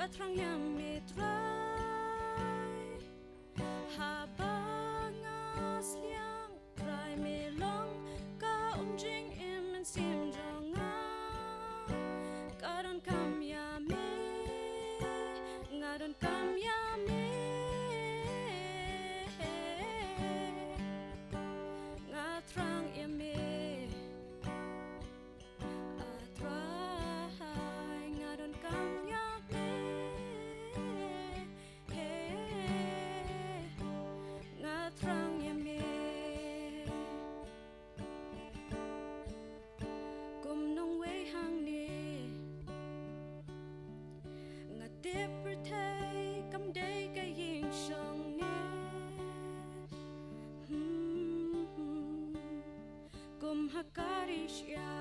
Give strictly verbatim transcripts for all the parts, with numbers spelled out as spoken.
Thrang ïa me Trai, haba nga sliang Trai me long ka um jingim mynsiem jong nga. Ka donkam ïa me, nga donkam ïa me. Nga thrang ïa me. A Trai, nga donkam ïa me. Nga thrang ïa me. Kum nongwei hangne, nga tip pyrthei kam dei ka ïing shong ne. Hmm. Kum ha ka ri sha,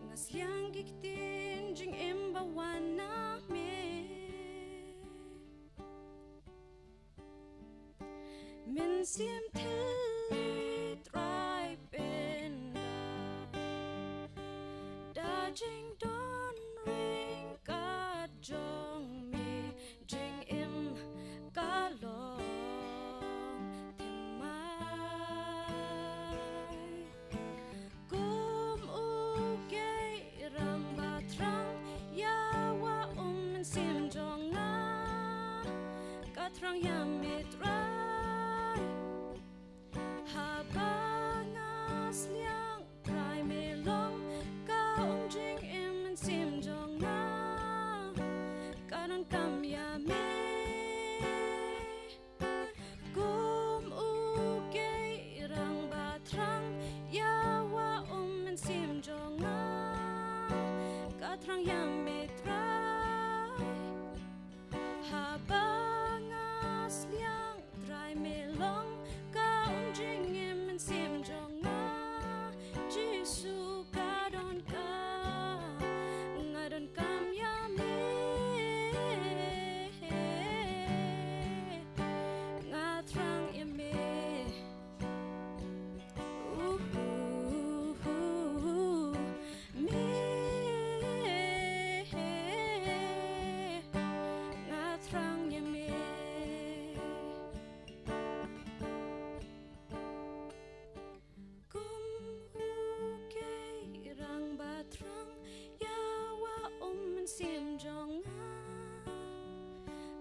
nga sliang ki ktien jingim ba wan na me. Mynsiem thylli Trai pynda, da jingdon ryngkat jong me jingim ka long thymmai. Kum u keyrang ba thrang ïa wa um mynsiem jong nga, ka thrang ïa me Trai. Haba nga sliang Trai me long ka um jingim mynsiem jong nga, ka donkam ïa me. Kum u keyrang ba thrang ïa wa um mynsiem jong nga, ka thrang ïa me Trai. Haba nga sliang Trai me long ka um jingim mynsiem jong nga. Jisu ka donkam, nga donkam ïa me. Nga thrang ïa me. Uh, uh, uh, uh, me. Nga thrang ïa me. Kum u keyrang ba thrang ïa wa um mynsiem jong nga,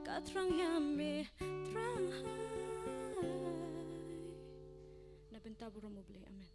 ka thrang ïa me Trai. Na bynta burom U Blei. Amen.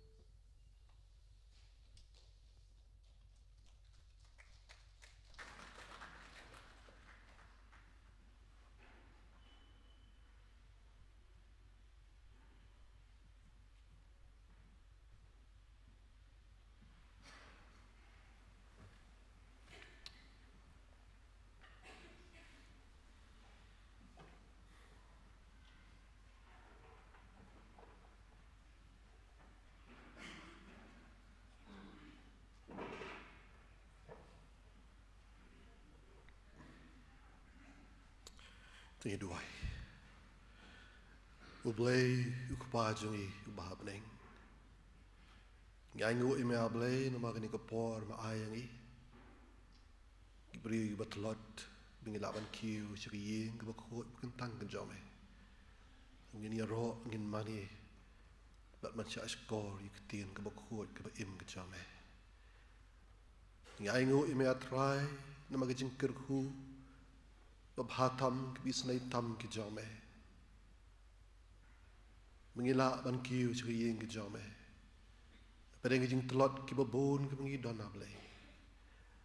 To ngin duwai. U Blei, U Kpa jong ngi uba ha bneng, ngi ainguh ïa me A Blei namar kane ka por me ai ïa ngi ki briew kiba tlot ba ngin lah ban kiew sha ka ïing kaba khuid ba kyntang ka jong me. Ngin ïaroh, ngin mane bad ban shah shkor ïa ka ktien kaba khuid kaba im ka jong me. Ngi ainguh ïa me A Trai namar ka jingkyrkhu ba bha tam, kaba isynei tam ka jong me, ba ngi lah ban kiew sha ka ïing ka jong me. Hapdeng ki jingtlot kiba bun kiba ngi don, A Blei,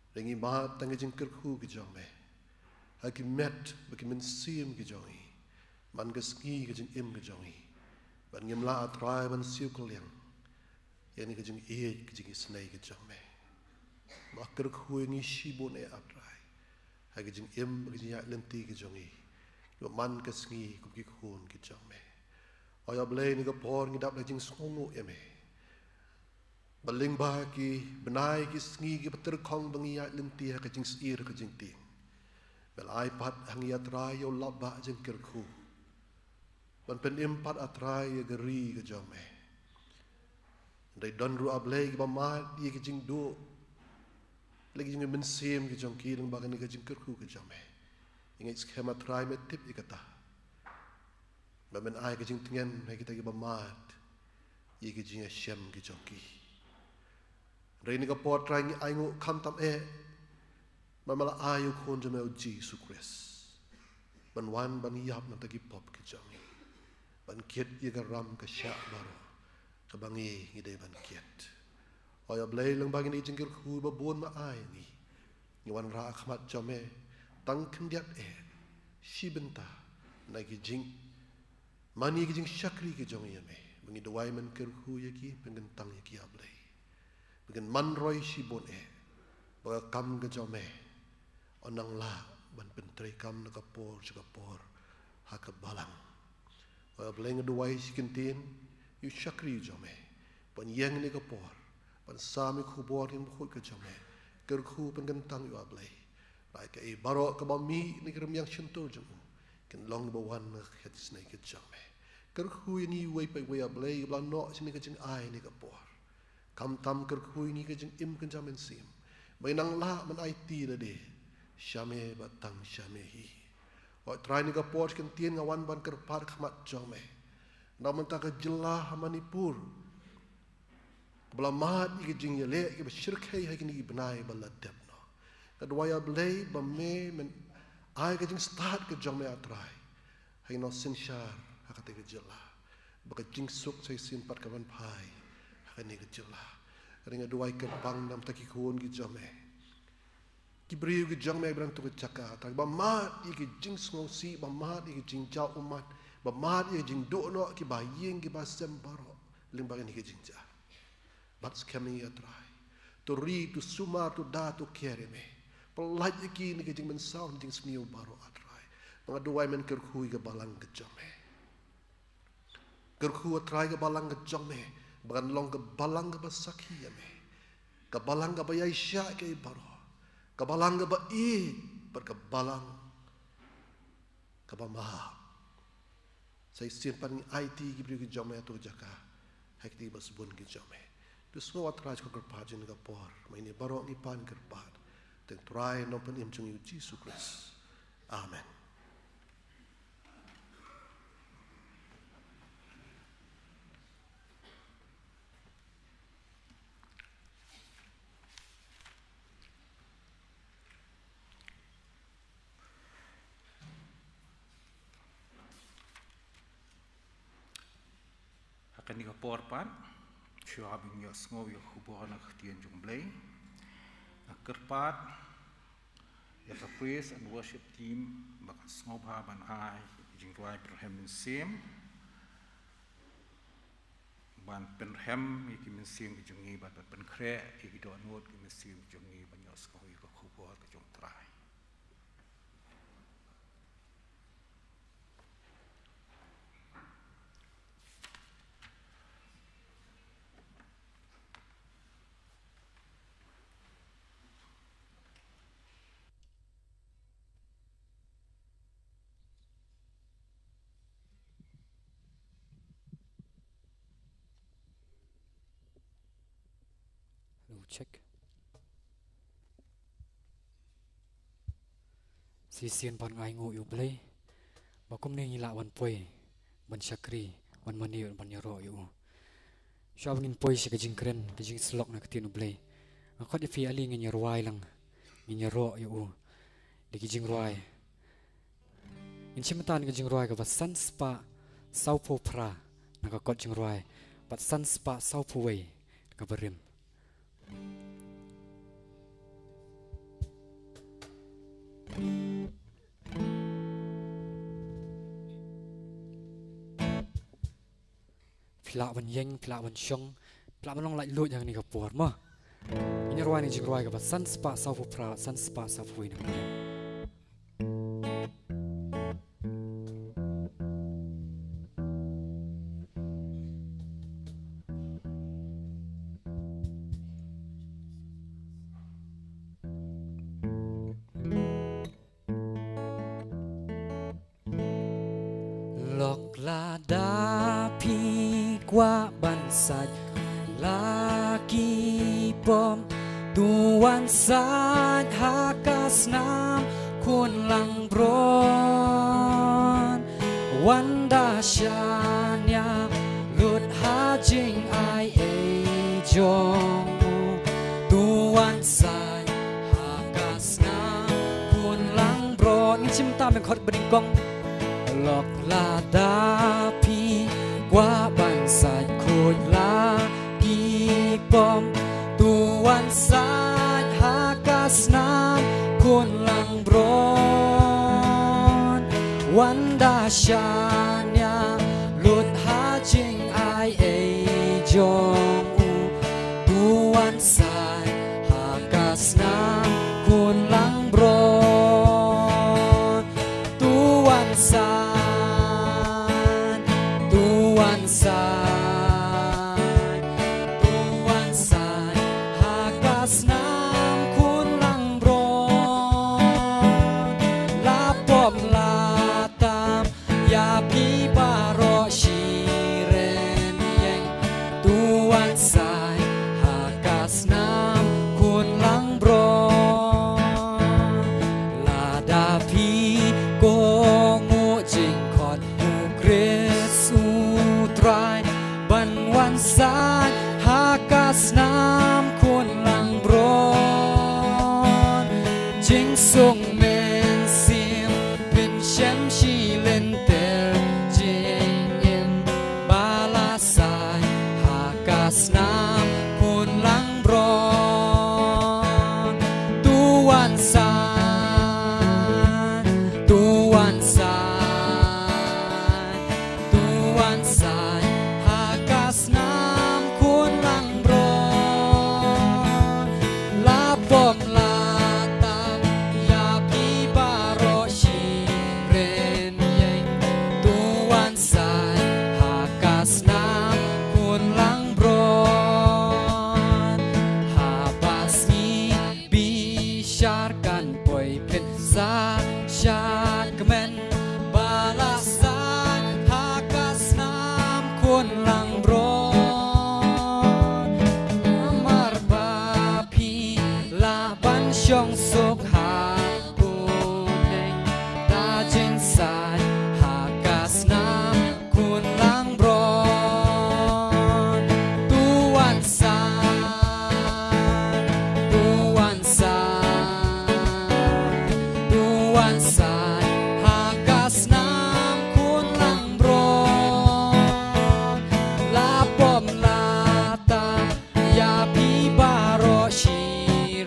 hynrei ngi mad tang ka jingkyrkhu ka jong me ha ki met bad ki mynsiem ka jong ngi, man ka sngi ka jingim ka jong ngi, bad ngim lah, A Trai, ban siew kylliang ïa kane ka jingïeit ka jingisynei ka jong me. Ba kyrkhu ïa ngi shibun, A Trai, ha ka jingim bad ka jingïaid lynti ka jong ngi, ba man ka sngi kum ki khun ki jong me. Oi A Blei, kane ka por ngi dap da ka jingsngewnguh ïa me ba lyngba ki bnai ki sngi kiba tyrkhong ba ngi ïaid lynti ha ka jingsyier ka jingtieng, me la ai pat ha ngi, A Trai, ïa u lapbah jingkyrkhu ban pynim pat, A Trai, ïa ka ri ka jong me. Hynrei don ruh, A Blei, kiba mad ïa ki jingduh Leh ki jingmynsiem ki jong ki lyngba kane ka jingkyrkhu ka jong me. Ïa ngi skhem, A Trai, me tip ïa kata. Ba men ai ka jingtngen ha kita kiba mad ïa ki jingïashem ki jong ki. Hynrei ha kane ka por, Trai, ngi ainguh khamtam eh ba me la ai ïa u Khun jong me, U Jisu Khrist, ban wan ban ïap na kita ki pop ki jong ngi, ban kit ïa ka ram ka shah baroh kaba ngi, ngi dei ban kit. Oi A Blei, lyngba kine ki jingkyrkhu ba bun me ai ngi, ngi wanrah ha khmat jong me tang khyndiat eh shi bynta na ki jing mane ki jingshakri ki jong ngi ïa me. Ba ngi duwai men kyrkhu ïa ki, pynkyntang ïa ki, A Blei, ba kin man roi shibun eh, ba ka kam ka jong me un nang lah ban pyntreikam na ka por sha ka por ha ka balang. Oi A Blei, nga duwai shi kyntien ïa u shakri jong me, ban ïeng ha kane ka por ban sam ïa ka khubor ïa ka kyrkhu ka jong me. Kyrkhu pynkyntang ïa u, A Blei, ba kaei baroh kaba mih na ki rmiang shyntur jong u kin long ba wan na ka khet snieh ka jong me. Kyrkhu ïa ngi uwei pa uwei, A Blei, ba la noh sha kane ka jingai ha kane ka por. Khamtam kyrkhu ïa ngi ka jingim ka jong me mynsiem, ba ngin nang lah ban aiti lade sha me bad tang sha me hi. Oi Trai, ha kane ka por shi kyntien nga wan ban kyrpad ha khmat jong me na ka bynta ka jylla ha Manipur, kaba la mad ïa ki jingïaleh kiba shyrkhei ha kine ki bnai ba la dep noh. Nga duwai, A Blei, ba me men ai ka jingstad ka jong me, A Trai, ha kino synshar ha kata ka jylla, ba ka jingsuk sa shisien pat kan wan phai ha kane ka jylla. Hynrei nga duwai kyrpang na ka bynta ki khun ki jong me, ki briew ki jong me ba don ha kata ka jaka, Trai, ba mad ïa ki jingsngewsih, ba mad ïa ki jingjaw ummat, ba mad ïa ki jingduh noh kiba ïing kiba sem baroh lyngba kine ki jingjia. Bad skhem ïa ngi, A Trai, to ri, to sumar, to da, to kiar ïa me. Pyllait ïa ki na ki jingmynsaw jingsniew baroh, A Trai. Ba nga duwai men kyrkhu ïa ka balang ka jong me. Kyrkhu, A Trai, ka balang ka jong me, ba kan long ka balang kaba sakhi ïa me, ka balang kaba ïaishah ïa kiei baroh, ka balang kaba ïeit, bad ka balang kaba map. Sa shisien pat ngi aiti ki briew ki jong me ha kata ka jaka, ha kine ki ba sbun ki jong me. To sngew, A Trai, ka kyrpad jong ngi ha kane ka por. Ma ïa ngi baroh ngi pan kyrpad ha ka kyrteng U Trai Nongpynim jong ngi, U Jisu Khrist. Amen. Ha kane ka por pat, shuwa ban ïohsngew ïa ka khubor na ka ktien jong U Blei, nga kyrpad ïa ka praise and worship team ba kan sngewbha ban ai jingrwai pynrhem mynsiem, ban pynrhem ïa ki mynsiem ki jong ngi, ban pynkhreh ïa ki dohnud ki mynsiem ki jong ngi ban ïohsngew ïa ka khubor ka jong U Trai. Hello, check. Shisien pat nga ainguh ïa U Blei ba kumne ngi lah ban poi ban shakri, ban mane, ban ïaroh ïa u. Shuwa ba ngin poi sha ka jingkren, ka jingsyllok na ka ktien U Blei, nga khot ïa phi ale ngin ïarwai lang, ngin ïaroh ïa u da ki jingrwai. Ngin shim bynta na ka jingrwai kaba san spah sawphew phra na ka kot jingrwai, bad san spah sawphew wei na kaba rim. Phi lah ban ïeng, phi lah ban shong, phi lah ban long laitluid ha kane ka por mo. Ngin ïarwai na ka jingrwai kaba san spah sawphew phra, san spah sawphew wei na ka rim. Lok lada phi kwah ban sait la ki bom, Tu wan sait ha ka snam khun langbrot, wan da shania lut ha jingai ei jong u. Tu wan sait ha ka snam khun langbrot. Ngin shim tam beng khot bding kong. Lok lada phi kwah ban sait khuid la phi pom, tu wan sait ha ka snam khun langbrot. Wan da shania lut ha jingai ei jong u. Tu wan sait ha ka snam khun langbrot. Tu wan sait, tu wan sait, tu wan sait ha ka snam khun langbrot. La pom la tam ïa phi baroh shi rynïeng. Tu wan sait ha ka snam khun langbrot. Lada phi kohnguh jingkhot u Khrist u Trai, ban wan sait ha ka snam khun langbrot. Jingsuk mynsiem phin shem shi lynter jingim, ba la sait ha ka snam khun langbrot. Tu wan sait, tu wan sait, tu wan sait ha ka snam khun langbrot. La pom la tam ïa phi baroh shi rynïeng. Tu wan sait ha ka snam khun langbrot. Haba sngi bishar kan poi phin sa shad kmen, ba la sait ha ka snam khun langbrot. Namar ba phi lah ban shong suk ha bneng da jingsait ha ka snam khun langbrot. Tu wan sait, tu wan sait, tu wan sait ha ka snam khun langbrot. La pom la tam ïa phi baroh shi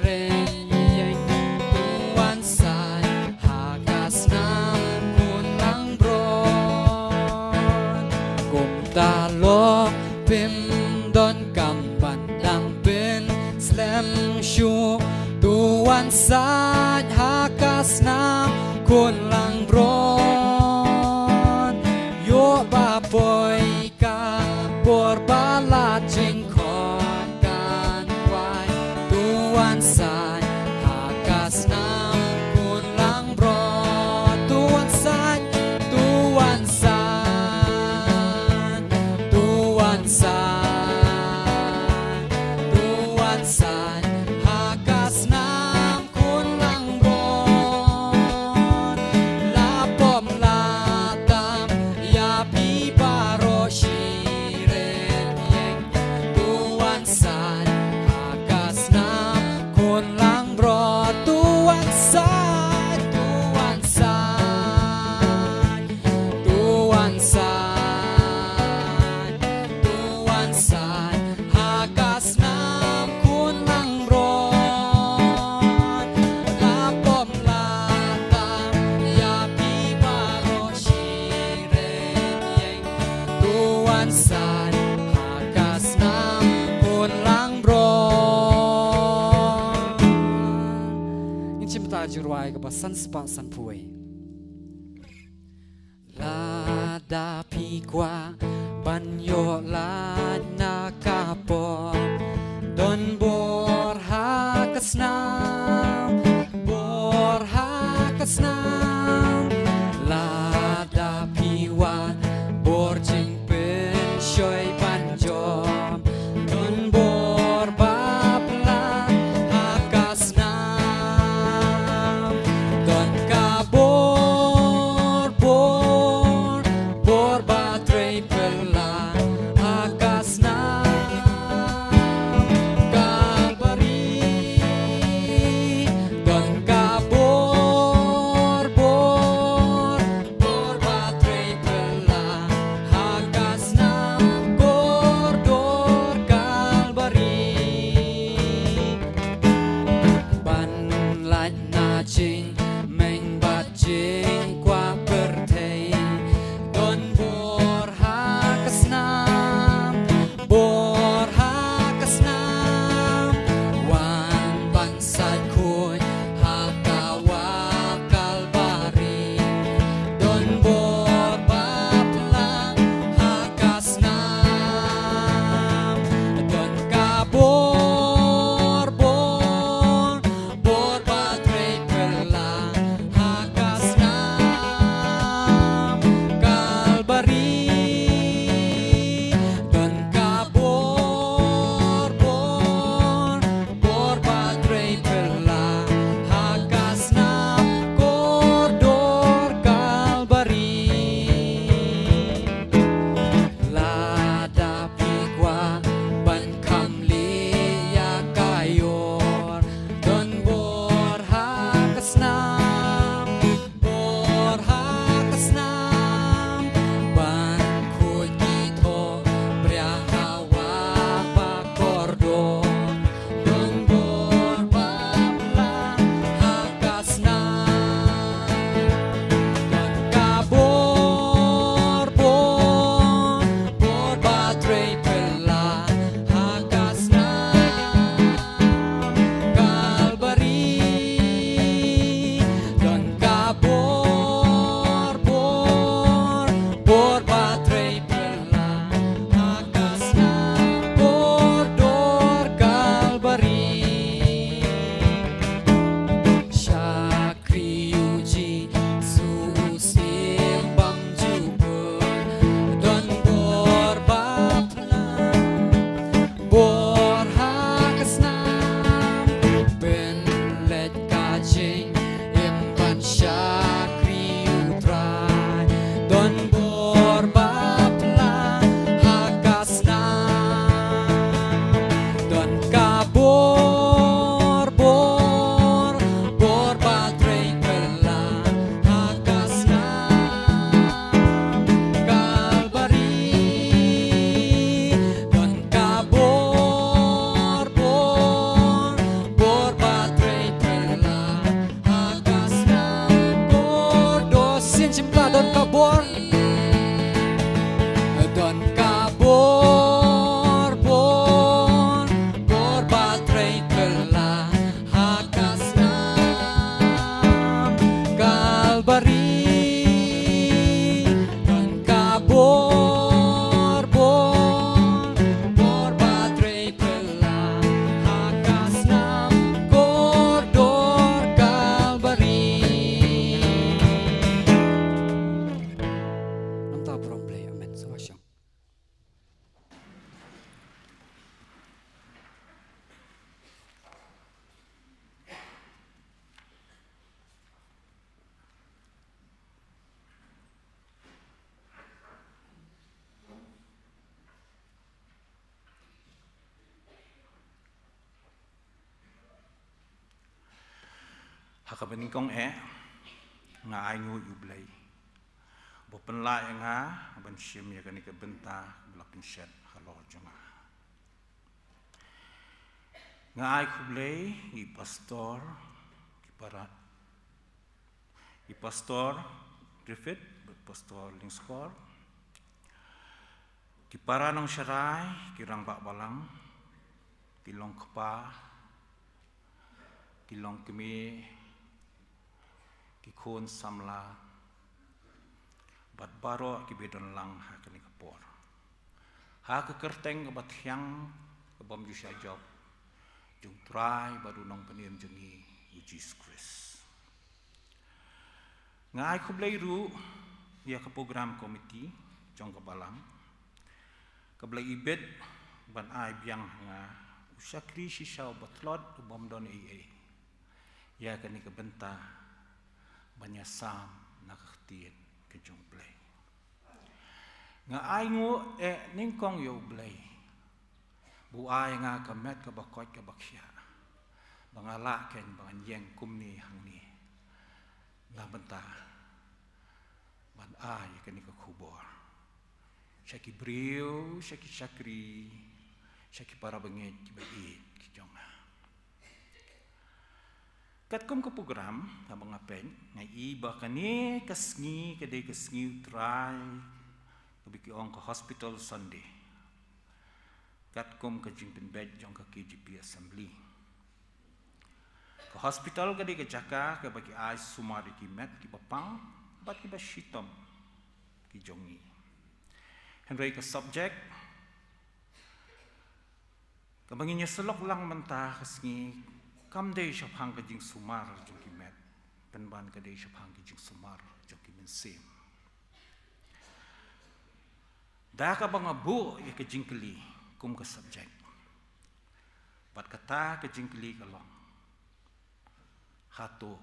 rynïeng. Tu wan sait ha ka snam khun langbrot. Kumta long phim donkam ban dang pynslem shuh. Tu wan sait ha ka snam khun langbrot. Ïoh ba poi ka por ba la jingkhot kan wai. Tu wan sait ha ka snam khun langbrot. Tu wan sait, tu wan sait, tu wan sait, tu wan sait ha ka snam khun langbrot. La pom la tam ïa phi baroh shi rynïeng. Tu wan sait ha ka snam khun langbrot. Tu wan sait, tu wan sait, tu wan sait, tu wan sait ha ka snam khun langbrot. La pom la tam ïa phi baroh shi rynïeng. Tu wan sait ha ka snam khun langbrot. Ngin shim ta jingrwai kaba san spah san phew. Lada phi kwah ban ïoh lait na ka pop, don bor ha ka snam, bor ha ka snam. Lada phi wad bor jingpynshoi ban jop, don bor ba pla ha Don bor ba phylla ha ka snam. Don ka bor, bor, bor ba trei phylla ha ka snam Kalbari. Don ka bor, bor, bor ba trei phylla ha ka snam kordor Kalbari. Shakri u Jisu u siem bymjukut. Don bor ba phylla, bor ha ka snam, pynleit ka jingim ban shakri U Trai. Don bor ba phylla ha ka snam. Don ka bor, bor, bor ba trei phylla ha ka snam Kalbari. Don ka bor, bor, bor ba trei phylla ha ka snam kordor. Sien shim ka don ka bor. Don ka bor, bor, bor ba trei phylla ha ka snam Kalbari. Don ka bor, bor, bor ba trei phylla ha ka snam kordor Kalbari. Namar ka burom Blei. Amen. Sngewbha shong. Ha kaba nyngkong eh, nga ainguh ïa U Blei uba pynlah ïa nga ban shim ïa kane ka bynta ba la pynshet halor jong nga. Nga ai khublei ïa i pastor, ki para, i pastor Griffith bad pastor Lyngskor, ki para nongsharai, ki rangbah balang, ki longkpa, ki longkmie, ki khun samla, bad baroh kiba don lang ha kane ka por. Ha ka kyrteng kaba thiang, ka bym ju shah jop, jong U Trai bad U Nongpynim jong ngi U Jisu Khrist. Nga ai khublei ruh ïa ka program committee jong ka balang, kaba la ibit ban ai biang ha nga u shakri shisha uba tlot, u bym don ei ei, ïa kane ka bynta ban ïasam na ka ktien ka jong U Blei. Nga ainguh eh nyngkong ïa U Blei ba u ai nga ka met kaba koit kaba khiah, ba nga lah kein ba ngan ïeng kumne hangne na bynta ban ai ïa kane ka khubor sha ki briew, sha ki shakri, sha ki para bangeit kiba ïeit ki jong nga. Katkum ka program, haba nga peit, nga i ba kane ka sngi ka dei ka sngi U Trai, kaba ki ong ka Hospital Sunday, katkum ka jingpynbeit jong ka K J P Assembly. Ka hospital ka dei ka jaka kaba ki ai sumar ïa ki met kiba pang bad kiba shitom ki jong ngi. Hynrei ka subject kaba ngin ïa syllok lang mynta ka sngi kam dei shaphang ka jingsumar jong ki met, pynban ka dei shaphang ka jingsumar jong ki mynsiem. Da kaba nga buh ïa ka jingkylli kum ka subject, bad kata ka jingkylli ka long, hato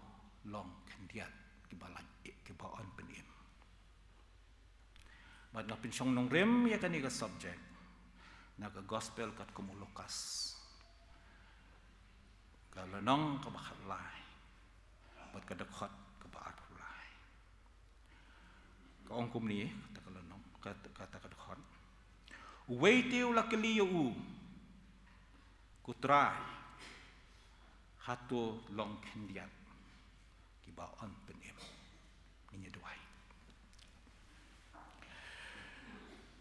long khyndiat kiba lait, kiba yn pynim? Bad nga pynshong nongrim ïa kane ka subject na ka Gospel katkum u Lukas, ka lynnong kaba khatlai bad ka dkhot kaba arphew lai. Ka ong kumne, kata ka lynnong, kata, kata ka dkhot: Uwei te u la kylli ïa u, Ko Trai, hato long khyndiat kiba yn pynim? Ngin ïa duwai.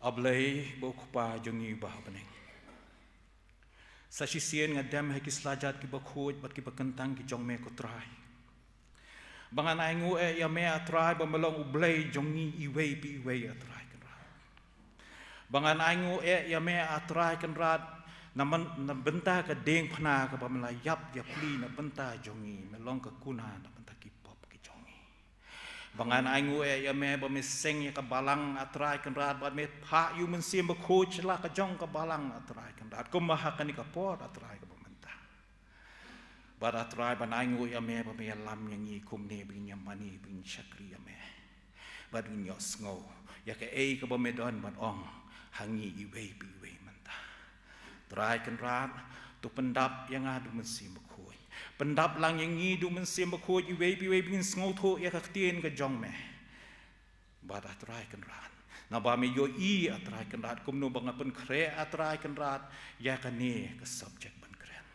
A Blei, ba u Kpa jong ngi ba ha bneng, sa shisien nga dem ha ki slajat kiba khuid bad kiba kyntang ki jong me, ko Trai, ba ngan ainguh eh ïa me, A Trai, ba me long U Blei jong ngi iwei pa iwei, A Trai Kynrad. Ba ngan ainguh eh ïa me, A Trai Kynrad, na man, na bynta ka diengphna kaba me la ïap ïapli na bynta jong ngi, me long ka kuna na bynta ki pop ki jong ngi. Ba ngan ainguh eh ïa me, ba me seng ïa ka balang, A Trai Kynrad, bad me phah ïa u Mynsiem Bakhuid sha la ka jong ka balang, A Trai Kynrad, kumba ha kane ka por, A Trai, kaba mynta. Bad A Trai, ban ainguh ïa me ba me ïalam ïa ngi kumne, ba ngin ïa mane, ba ngin shakri ïa me, bad ngin ïohsngew ïa kaei kaba me don ban ong ha ngi iwei pa iwei mynta. Trai Kynrad, to pyndap ïa nga da u Mynsiem Bakhuid. Pyndap lang ïa ngi da u Mynsiem Bakhuid iwei pa iwei, ba ngin sngewthuh ïa ka ktien ka jong me. Bad A Trai Kynrad, naba me ïohi, A Trai Kynrad, kumno ba ngan pynkhreh, A Trai Kynrad, ïa kane ka subject ban kren.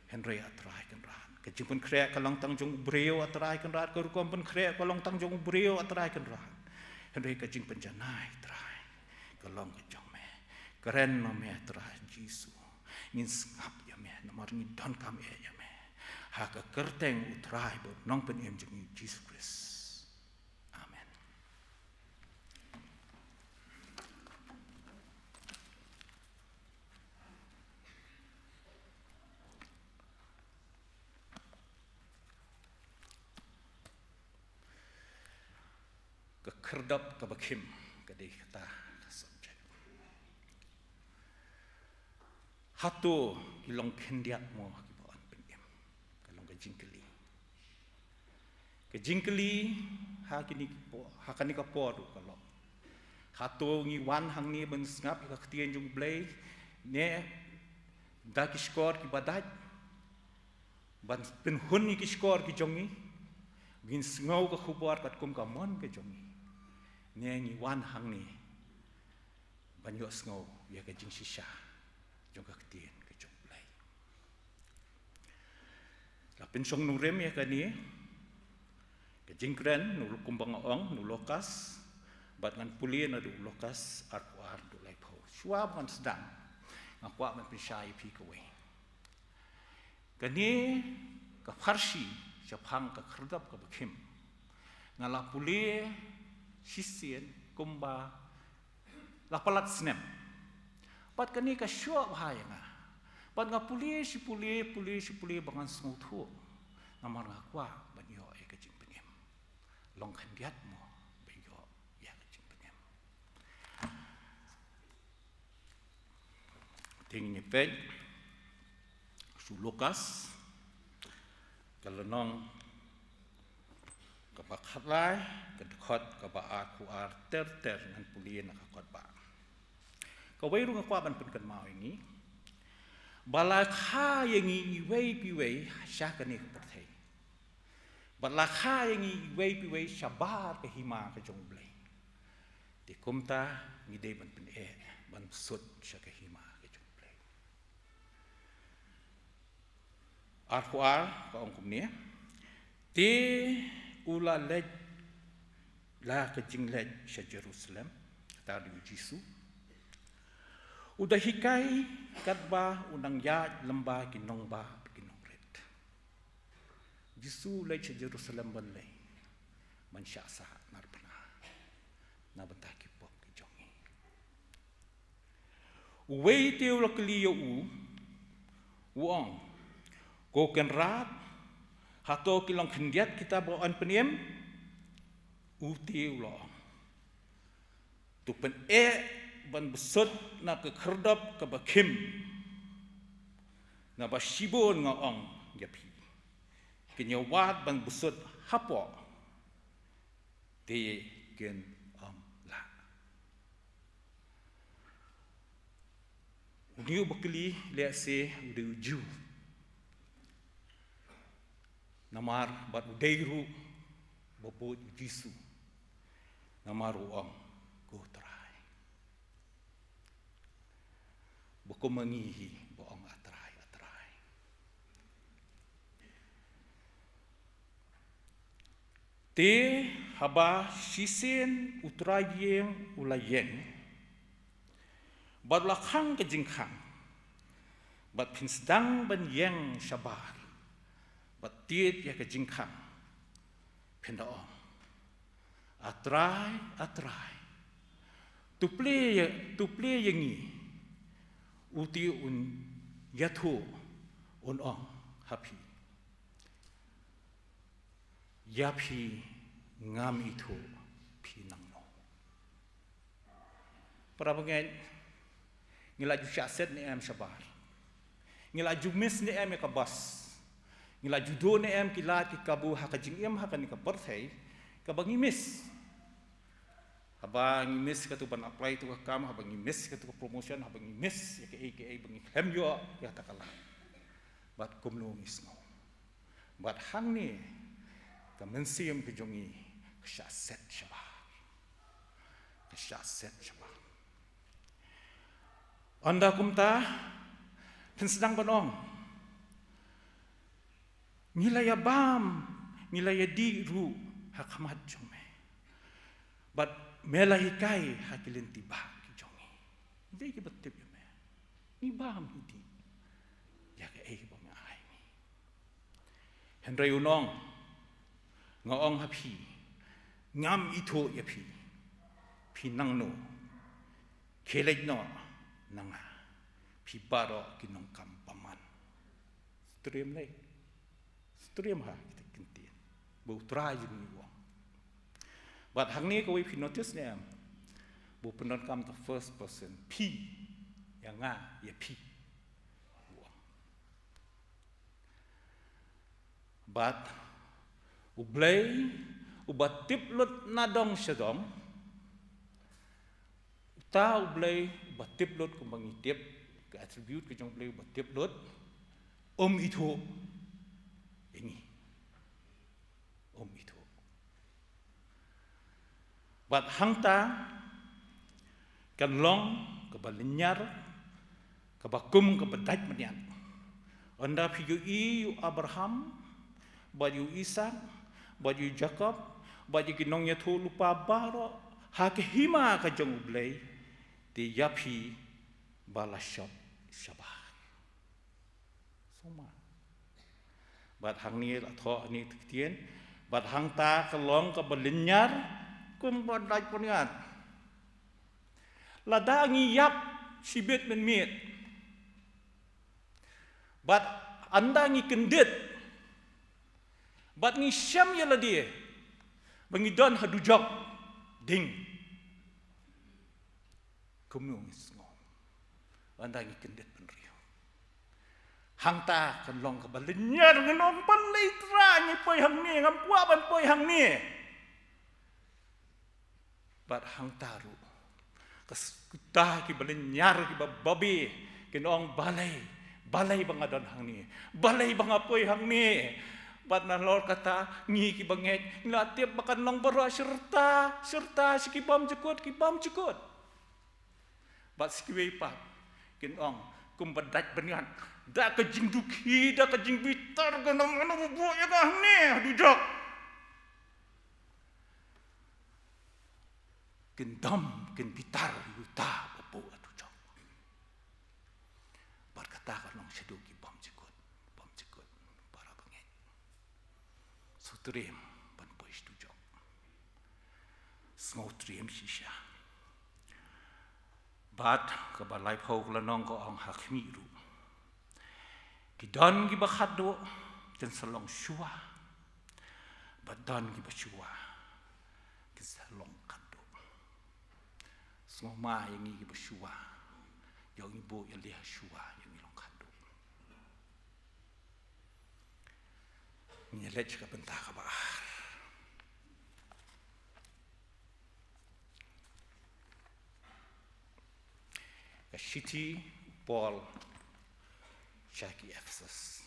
Hynrei A Trai Kynrad, ka jingpynkhreh ka long tang jong u briew, A Trai Kynrad, ka rukom pynkhreh ka long tang jong u briew, A Trai Kynrad. Hynrei ka jingpynjanai, Trai, ka long ka jong me. Kren ma me, Trai Jisu. Ngin sngap ïa me, namar ngi donkam eh ïa me. Ha ka kyrteng u Trai bad u Nongpynim jong ngi, Jisu Khrist. Amen. Ka khyrdop kaba khim, ka dei kata ka subject. Hato ki long khyndiat mo kiba yn pynim? Ka long ka jingkylli. Ka jingkylli ha kine ki por, ha kane ka por ruh ka long. Hato ngi wan hangne ban sngap ïa ka ktien jong U Blei, ne da ki shkor kiba dait, ban pynhun ïa ki shkor ki jong ngi, ban sngew ka khubor katkum ka mon ka jong ngi, ne ngi wan hangne ban ïohsngew ïa ka jingshisha jong ka ktien ka jong U Blei? La pynshong nongrim ïa kane ka jingkren na u, kumba nga ong, na u Lukas, bad ngan pule naduh u Lukas arphew ar, dkhot laiphew. Shuwa ba ngan sdang, nga kwah ban pynshai ïa phi kawei. Kane ka pharshi shaphang ka khyrdop kaba khim, nga la pule shisien kumba la palat snem. Bad kane ka shoh bha ïa nga. Bad nga pule shi pule, pule shi pule ba ngan sngewthuh. Namar nga kwah ban ïoh ïa ka jingpynim. Long khyndiat mo ba ïoh ïa ka jingpynim? Te ngin ïa peit sha u Lukas, ka lynnong kaba khatlai, ka dkhot kaba arphew ar ter ter, ngan pule na ka kot ba. Kawei ruh nga kwah ban pynkynmaw ïa ngi ba la kha ïa ngi iwei pa iwei sha kane ka pyrthei. Bad la kha ïa ngi iwei pa iwei shabar ka hima ka jong U Blei. Te kumta ngi dei ban pyneh, ban sut sha ka hima ka jong U Blei. Arphew ar ka ong kumne: Te u la leit, la ka jingleit sha Jerusalem, kata u Jisu, u da hikai katba u nang ïaid lyngba ki nongbah ki nongrit. Jisu u leit sha Jerusalem ban leit, ban shah sah narphna na bynta ki pop ki jong ngi. Uwei te u la kylli ïa u, u ong: Ko Kynrad, hato ki long khyndiat kita ba yn pynim? U te u la ong: To pyneh ban bsut na ka khyrdop kaba khim, naba shibun nga ong ïa phi, kin ïa wad ban bsut hapoh, te kin ym lah. Une uba kylli lehse u dei u Jiw. Namar bad u dei ruh ba bud u Jisu. Namar u ong: Ko Trai. Ba kum ma ngi hi ba ong: A Trai, A Te haba shisien u trai ïing u la ïeng, bad u la khang ka jingkhang, bad phin sdang ban ïeng shabar, bad tied ïa ka jingkhang, phin da ong, A Trai, A Trai, to plie ïa, to plie ïa ngi. U te un ïathuh, un ong ha phi, ïa phi ngam ithuh phi nangno. Para bangeit, ngi la ju shah set ne em shabar? Ngi la ju miss ne em ïa ka bus? Ngi la ju duh ne em ki lad ki kabu ha ka jingim ha kane ka pyrthei kaba ngi miss? Haba ngi miss katto ban apply to ka kam, haba ngi miss katto ka promotion, haba ngi miss ïa kaei kaei ba ngi khlem ïoh ïa kata ka lad, bad kumno ngi sngew? Bad hangne ka mynsiem ka jong ngi ka shah set shabar. Ka shah set shabar. Ynda kumta, phin sdang ban ong, ngi la ïa bam, ngi la ïa dih ruh ha khmat jong me, bad me la hikai ha ki lynti bah ki jong ngi. Dei kiba tip ïa me. Ngi bam, ngi dih ïa kaei ba me ai ngi. Hynrei un ong, nga ong ha phi, ngam ithuh ïa phi. Phi nangno? Khie leit noh na nga, phi baroh ki nongkam bymman. Striem lei. Striem ha kita ki ktien ba u Trai jong ngi u ong. Bad hangne kawei phi notice ne em, ba u pyndonkam the first person, phi, ïa nga, ïa phi, u ong. Bad U Blei uba tip lut na dong sha dong, uta U Blei uba tip lut, kumba ngi tip ka attribute ka jong U Blei uba tip lut, um ithuh ïa ngi. Um ithuh. Bad hangta kan long kaba lynñiar, kaba kum kaba dait bniat. Ynda phi ïohi ïa u Abraham, bad ïa u Isaak, bad ïa u Jakob, bad ïa ki nongïathuhlypa baroh ha ka hima ka jong U Blei, te ïa phi ba la shop shabar. Sngewma. Bad hangne la thoh hangne ki ktien, bad hangta ka long kaba lynñiar, kumba dait bniat. Lada ngi ïap shibit mynmiet, bad ynda ngi kyndit, bad ngi shem ïa lade ba ngi don ha dujok, ding. Kumno ngi sngew ynda ngi kyndit bynriew? Hangta kan long kaba lynñiar, ngin ong, balei Trai ngi poi hangne, ngam kwah ban poi hangne. Bad hangta ruh, ka s-, kita kiba lynñiar, kiba babe, kin ong, balei, balei ba nga don hangne, balei ba nga poi hangne. Bad nalor kata, ngi kiba ngeit, ngi la tip ba kan long baroh shi rta, shi rta, sha ki bymjukut, ki bymjukut. Bad sa kiwei pat kin ong, kumba dait bniat, da ka jingdukhi, da ka jingbitar, ka nang ano ba buh ïa nga hangne ha dujok. Kin dom, kin bitar ïa uta ba buh ha dujok. Bad kata ka long shaduh ki bymjukut, bymjukut, para bangeit. Sngewtriem ban poi sha dujok. Sngewtriem shisha. Bad kaba laiphew ka lynnong ka ong ha khmih ruh, ki don kiba khatduh kin sa long shuwa, bad don kiba shuwa kin sa long khatduh. Sngewma ïa ngi kiba shuwa, ïoh ngi buh ïaleh shuwa, ïoh ngi long khatduh. Ngin ïa leit sha ka bynta kaba ar. Ka shithi u Paul sha ki Ephesus,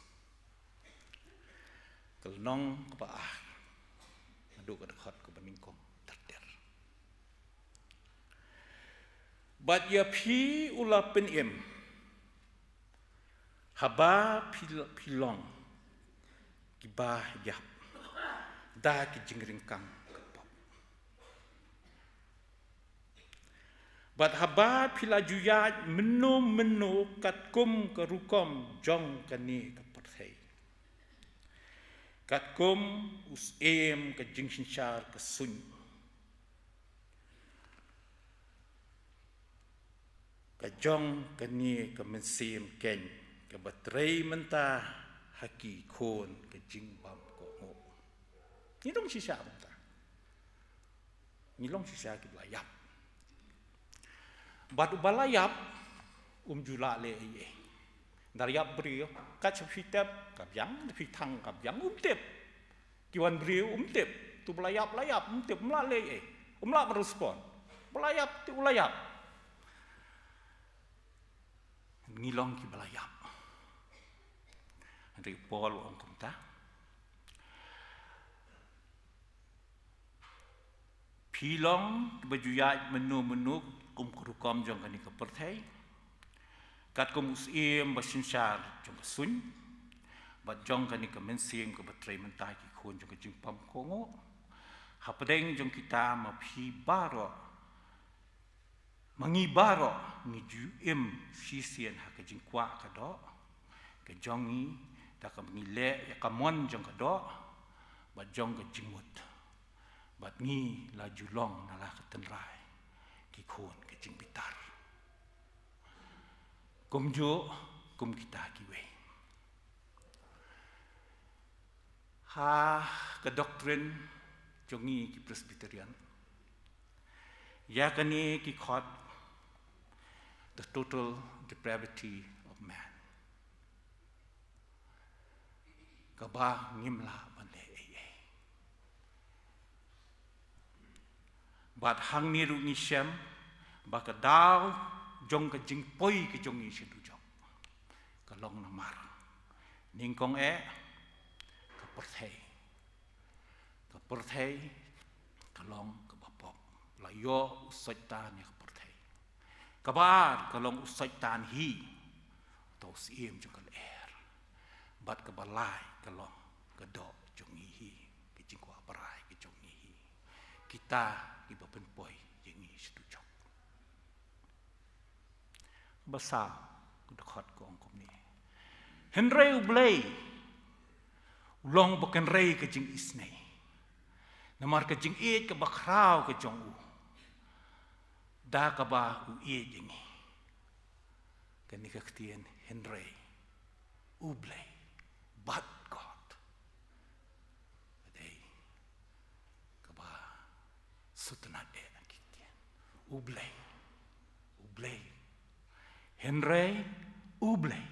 ka lynnong kaba ar, naduh ka dkhot kaba nyngkong ter ter. Bad ïa phi u la pynim, haba phi, phi long kiba ïap, da ki jingryngkang ka pop. Bad haba phi la ju ïaid mynno mynno katkum ka rukom jong kane ka pyrthei, katkum u syiem ka jingsynshar ka suiñ, ka jong kane ka mynsiem keiñ kaba trei mynta ha ki khun ka jingbymkohnguh. Ngi long shisha mynta. Ngi long shisha kiba la ïap. Bad uba la ïap um ju lah leh ei ei. Nda ïap briew, kat sha phi tep ka biang, da phi thang ka biang, um tip. Ki wan briew um tip. Tu ba la ïap, la ïap, um tip, um lah leh ei ei. Um lah respond. Ba la ïap, te u la ïap. Ngi long kiba la ïap. Hynrei u Paul u ong kumta. Phi long kiba ju ïaid mynno mynno kum ka rukom jong kane ka pyrthei, katkum u syiem ba synshar jong ka suiñ, bad jong kane ka mynsiem kaba trei mynta ha ki khun jong ka jingbymkohnguh. Hapdeng jong kita ma phi baroh, ma ngi baroh ngi ju im shisien ha ka jingkwah ka doh ka jong ngi, da kaba ngi leh ïa ka mon jong ka doh bad jong ka jingmut. Bad ngi la ju long na la ka tynrai ki khun ka jingbitar, kumjuh kum kita kiwei. Ha ka doctrine jong ngi ki Presbyterian, ïa kane ki khot the total depravity of man, kaba ngim lah ban leh ei ei. Bad hangne ruh ngi shem ba ka daw jong ka jingpoi ka jong ngi sha dujok ka long namar nyngkong eh ka pyrthei. Ka pyrthei ka long kaba pop. La ïoh u Soitan ïa ka pyrthei. Kaba ar ka long u Soitan hi, uta u syiem jong ka lyer. Bad kaba lai ka long ka doh jong ngi hi, ka jingkwah brai ka jong ngi hi. Kita kiba pynpoi ïa ngi sha dujok. Ba saw ka dkhot ka ong kumne. Hynrei U Blei u long ba kynrei ka jingisynei. Namar ka jingïeit kaba khraw ka jong u, da kaba u ïeit ïa ngi. Kane ka ktien hynrei U Blei, but God, ka dei kaba sngewtynnat eh na ki ktien. U Blei, U Blei, hynrei U Blei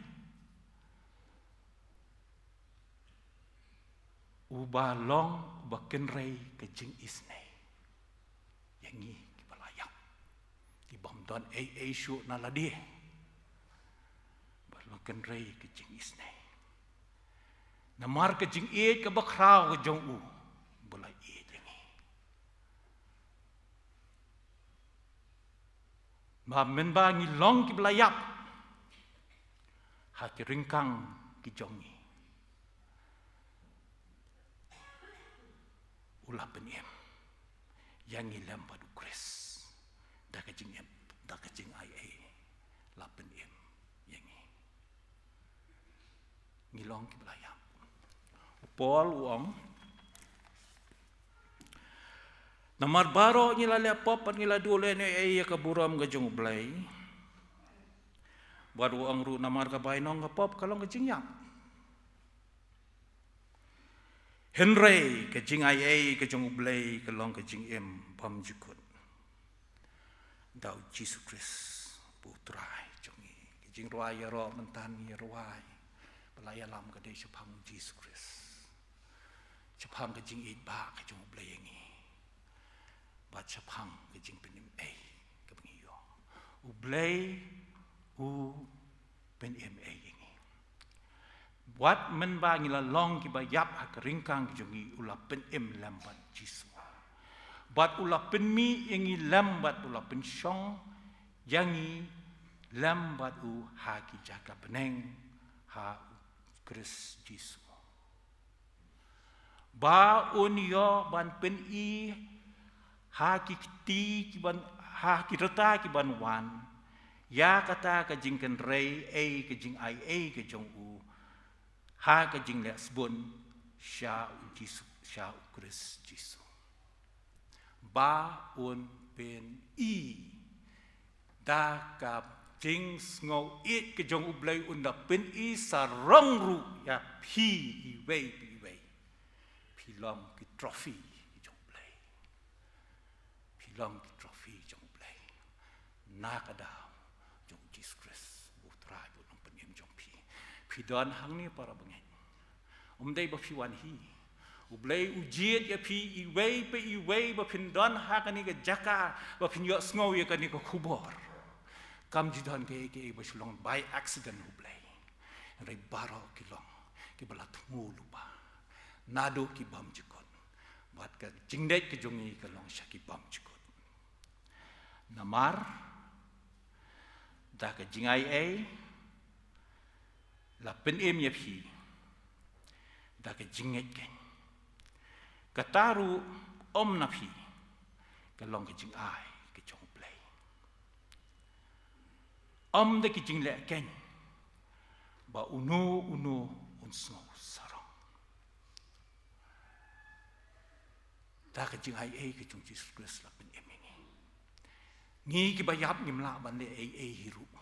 uba long uba kynrei ka jingisynei ïa ngi kiba la ïap, ki bym don ei ei shuh na lade. Ba long kynrei ka jingisynei namar ka jingïeit kaba khraw ka jong u, ba la ïeit ïa ngi. Ba mynba ngi long kiba la ïap ha ki ryngkang ki jong ngi, u la pynim ïa ngi lem bad U Khrist. Da ka jingim, da ka jingaiei la pynim ïa ngi. Ngi long kiba la ïap. U Paul u ong, namar baroh ngi la leh pop bad ngi la duh lehnohei ïa ka burom ka jong U Blei. Bad u ong ruh namar ka bainong ka pop ka long ka jingïap. Hynrei ka jingaiei ka jong U Blei ka long ka jingim bymjukut da U Jisu Khrist uba U Trai jong ngi. Ka jingrwai ïaroh mynta ngi rwai ba la ïalam ka dei shaphang U Jisu Khrist, shaphang ka jingïeit ba ka jong U Blei ïa ngi, bad shaphang ka jingpynim ei kaba ngi ïoh. U Blei u pynim ei ïa ngi. Wat mynba ngi la long kiba ïap ha ka ryngkang ka jong ngi, u la pynim lem bad Jisu. Bad u la pynmih ïa ngi lem bad u la pynshong ïa ngi lem bad u ha ki jaka bneng ha U Khrist Jisu. Ba un ïoh ban pyni ha ki kti ki ban, ha ki rta ki ban wan ïa kata ka jingkynrei ei, ka jingai ei ka jong u ha ka jingleh sbun sha u Jisu, sha u Khrist Jisu. Ba un pyni da ka jingsngew ïeit ka jong U Blei, un da pyni sarong ruh ïa phi iwei pa iwei. Phi long ki trophy ki jong U Blei. Phi long ki trophy jong U Blei na ka daw jong U Jisu Khrist, U Trai bad U Nongpynim jong phi. Phi don hangne para bangeit. Um dei ba phi wan hi. U Blei u jied ïa phi iwei pa iwei ba phin don ha kane ka jaka ba phin ïohsngew ïa kane ka khubor. Kam ju don kaei kaei ba shu long by accident, U Blei. Hynrei baroh ki long kiba la thmu lypa naduh ki bymjukut. Bad ka jingleit ka jong ngi ka long sha ki bymjukut. Namar da ka jingai ei la pynim ïa phi da ka jingngeit keiñ. Kata ruh ym na phi, ka long ka jingai ka jong U Blei. Ym da ki jingleh keiñ ba uno uno un sngew sarong. Da ka jingai ei ka jong Jisu Khrist la pynim ïa ngi. Ngi kiba ïap ngim lah ban leh ei ei hi ruh.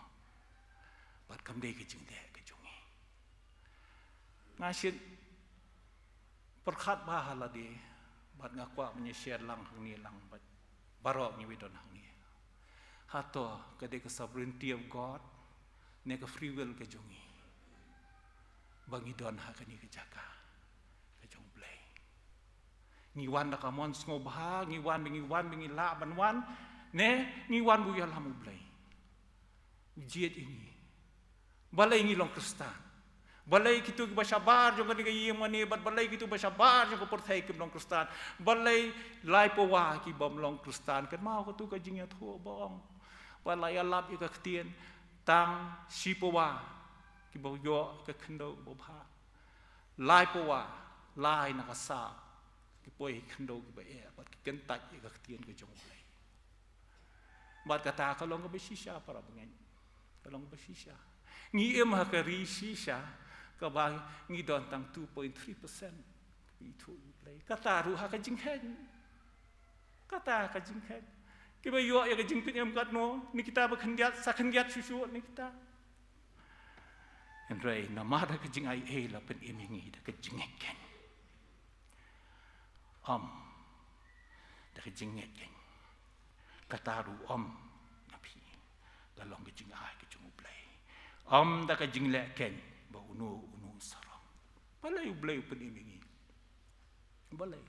Bad kam dei ka jingleh ka jong ngi. Nga sngewpyrkhat bha ha lade bad nga kwah ban ïa share lang hangne lang bad baroh ngi ba don hangne. Hato ka dei ka sovereignty of God ne ka free will ka jong ngi ba ngi don ha kane ka jaka ka jong U Blei? Ngi wan da ka mon sngewbha, ngi wan ba ngi wan ba ngi lah ban wan, ne ngi wan ba u ïalam U Blei u jied ïa ngi? Balei ngi long Khristan? Balei kito kiba shabar jong kane ka ïing mane bad balei kito ba shabar jong ka pyrthei kim long Khristan? Balei lai pawa ki bym long Khristan? Kynmaw kato ka jingïathuh ba ong ba la ïalap ïa ka ktien, tang shi pawa kiba ïoh ïa ka khyndew babha. Lai pawa, lai na ka sap ki poi ha ki khyndew kiba eh bad ki kyntait ïa ka ktien ka jong U Blei. Bad kata ka long kaba shisha para bangeit. Ka long kaba shisha. Ngi im ha ka ri shisha kaba ngi don tang two point three percent kiba ithuh ïa U Blei. Kata ruh ha ka jingkheiñ. Kata ka jingkheiñ. Kiba ïoh ïa ka jingpynim katno, ne kita ba khyndiat, sa khyndiat shuh shuh ne kita. Hynrei namar da ka jingai ei la pynim ïa ngi da ka jingngeit keiñ. Ym da ka jingngeit keiñ. Kata ruh ym na phi. Ka long ka jingai ka jong U Blei. Ym da ka jingleh keiñ ba uno uno sarong. Balei U Blei u pynim ïa ngi? Balei?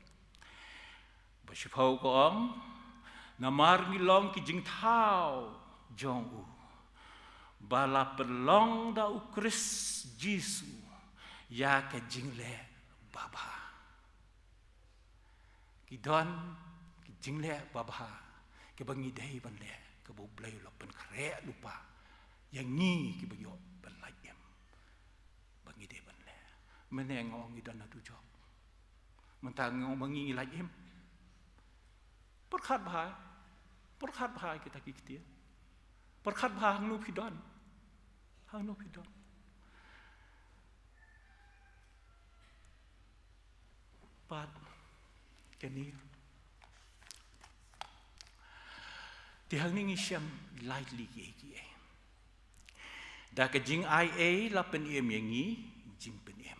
Ba shiphew ka ong, namar ngi long ki jingthaw jong u, ba la pynlong da U Khrist Jisu ïa ka jingleh babha. Ki don ki jingleh babha kiba ngi dei ban leh, kaba U Blei u la pynkhreh lypa ïa ngi kiba ïoh ban lait im. Ba ngi dei ban leh. Mynne nga ong ngi don ha tu jok. Mynta nga ong ba ngi lait im. Pyrkhat bha. Pyrkhat bha kita ki ktien. Pyrkhat bha hangno phi don. Hangno phi don. Bad kane, te hangne ngi shem lai tylli kiei kiei. Da ka jingai ei la pynim ïa ngi jingpynim.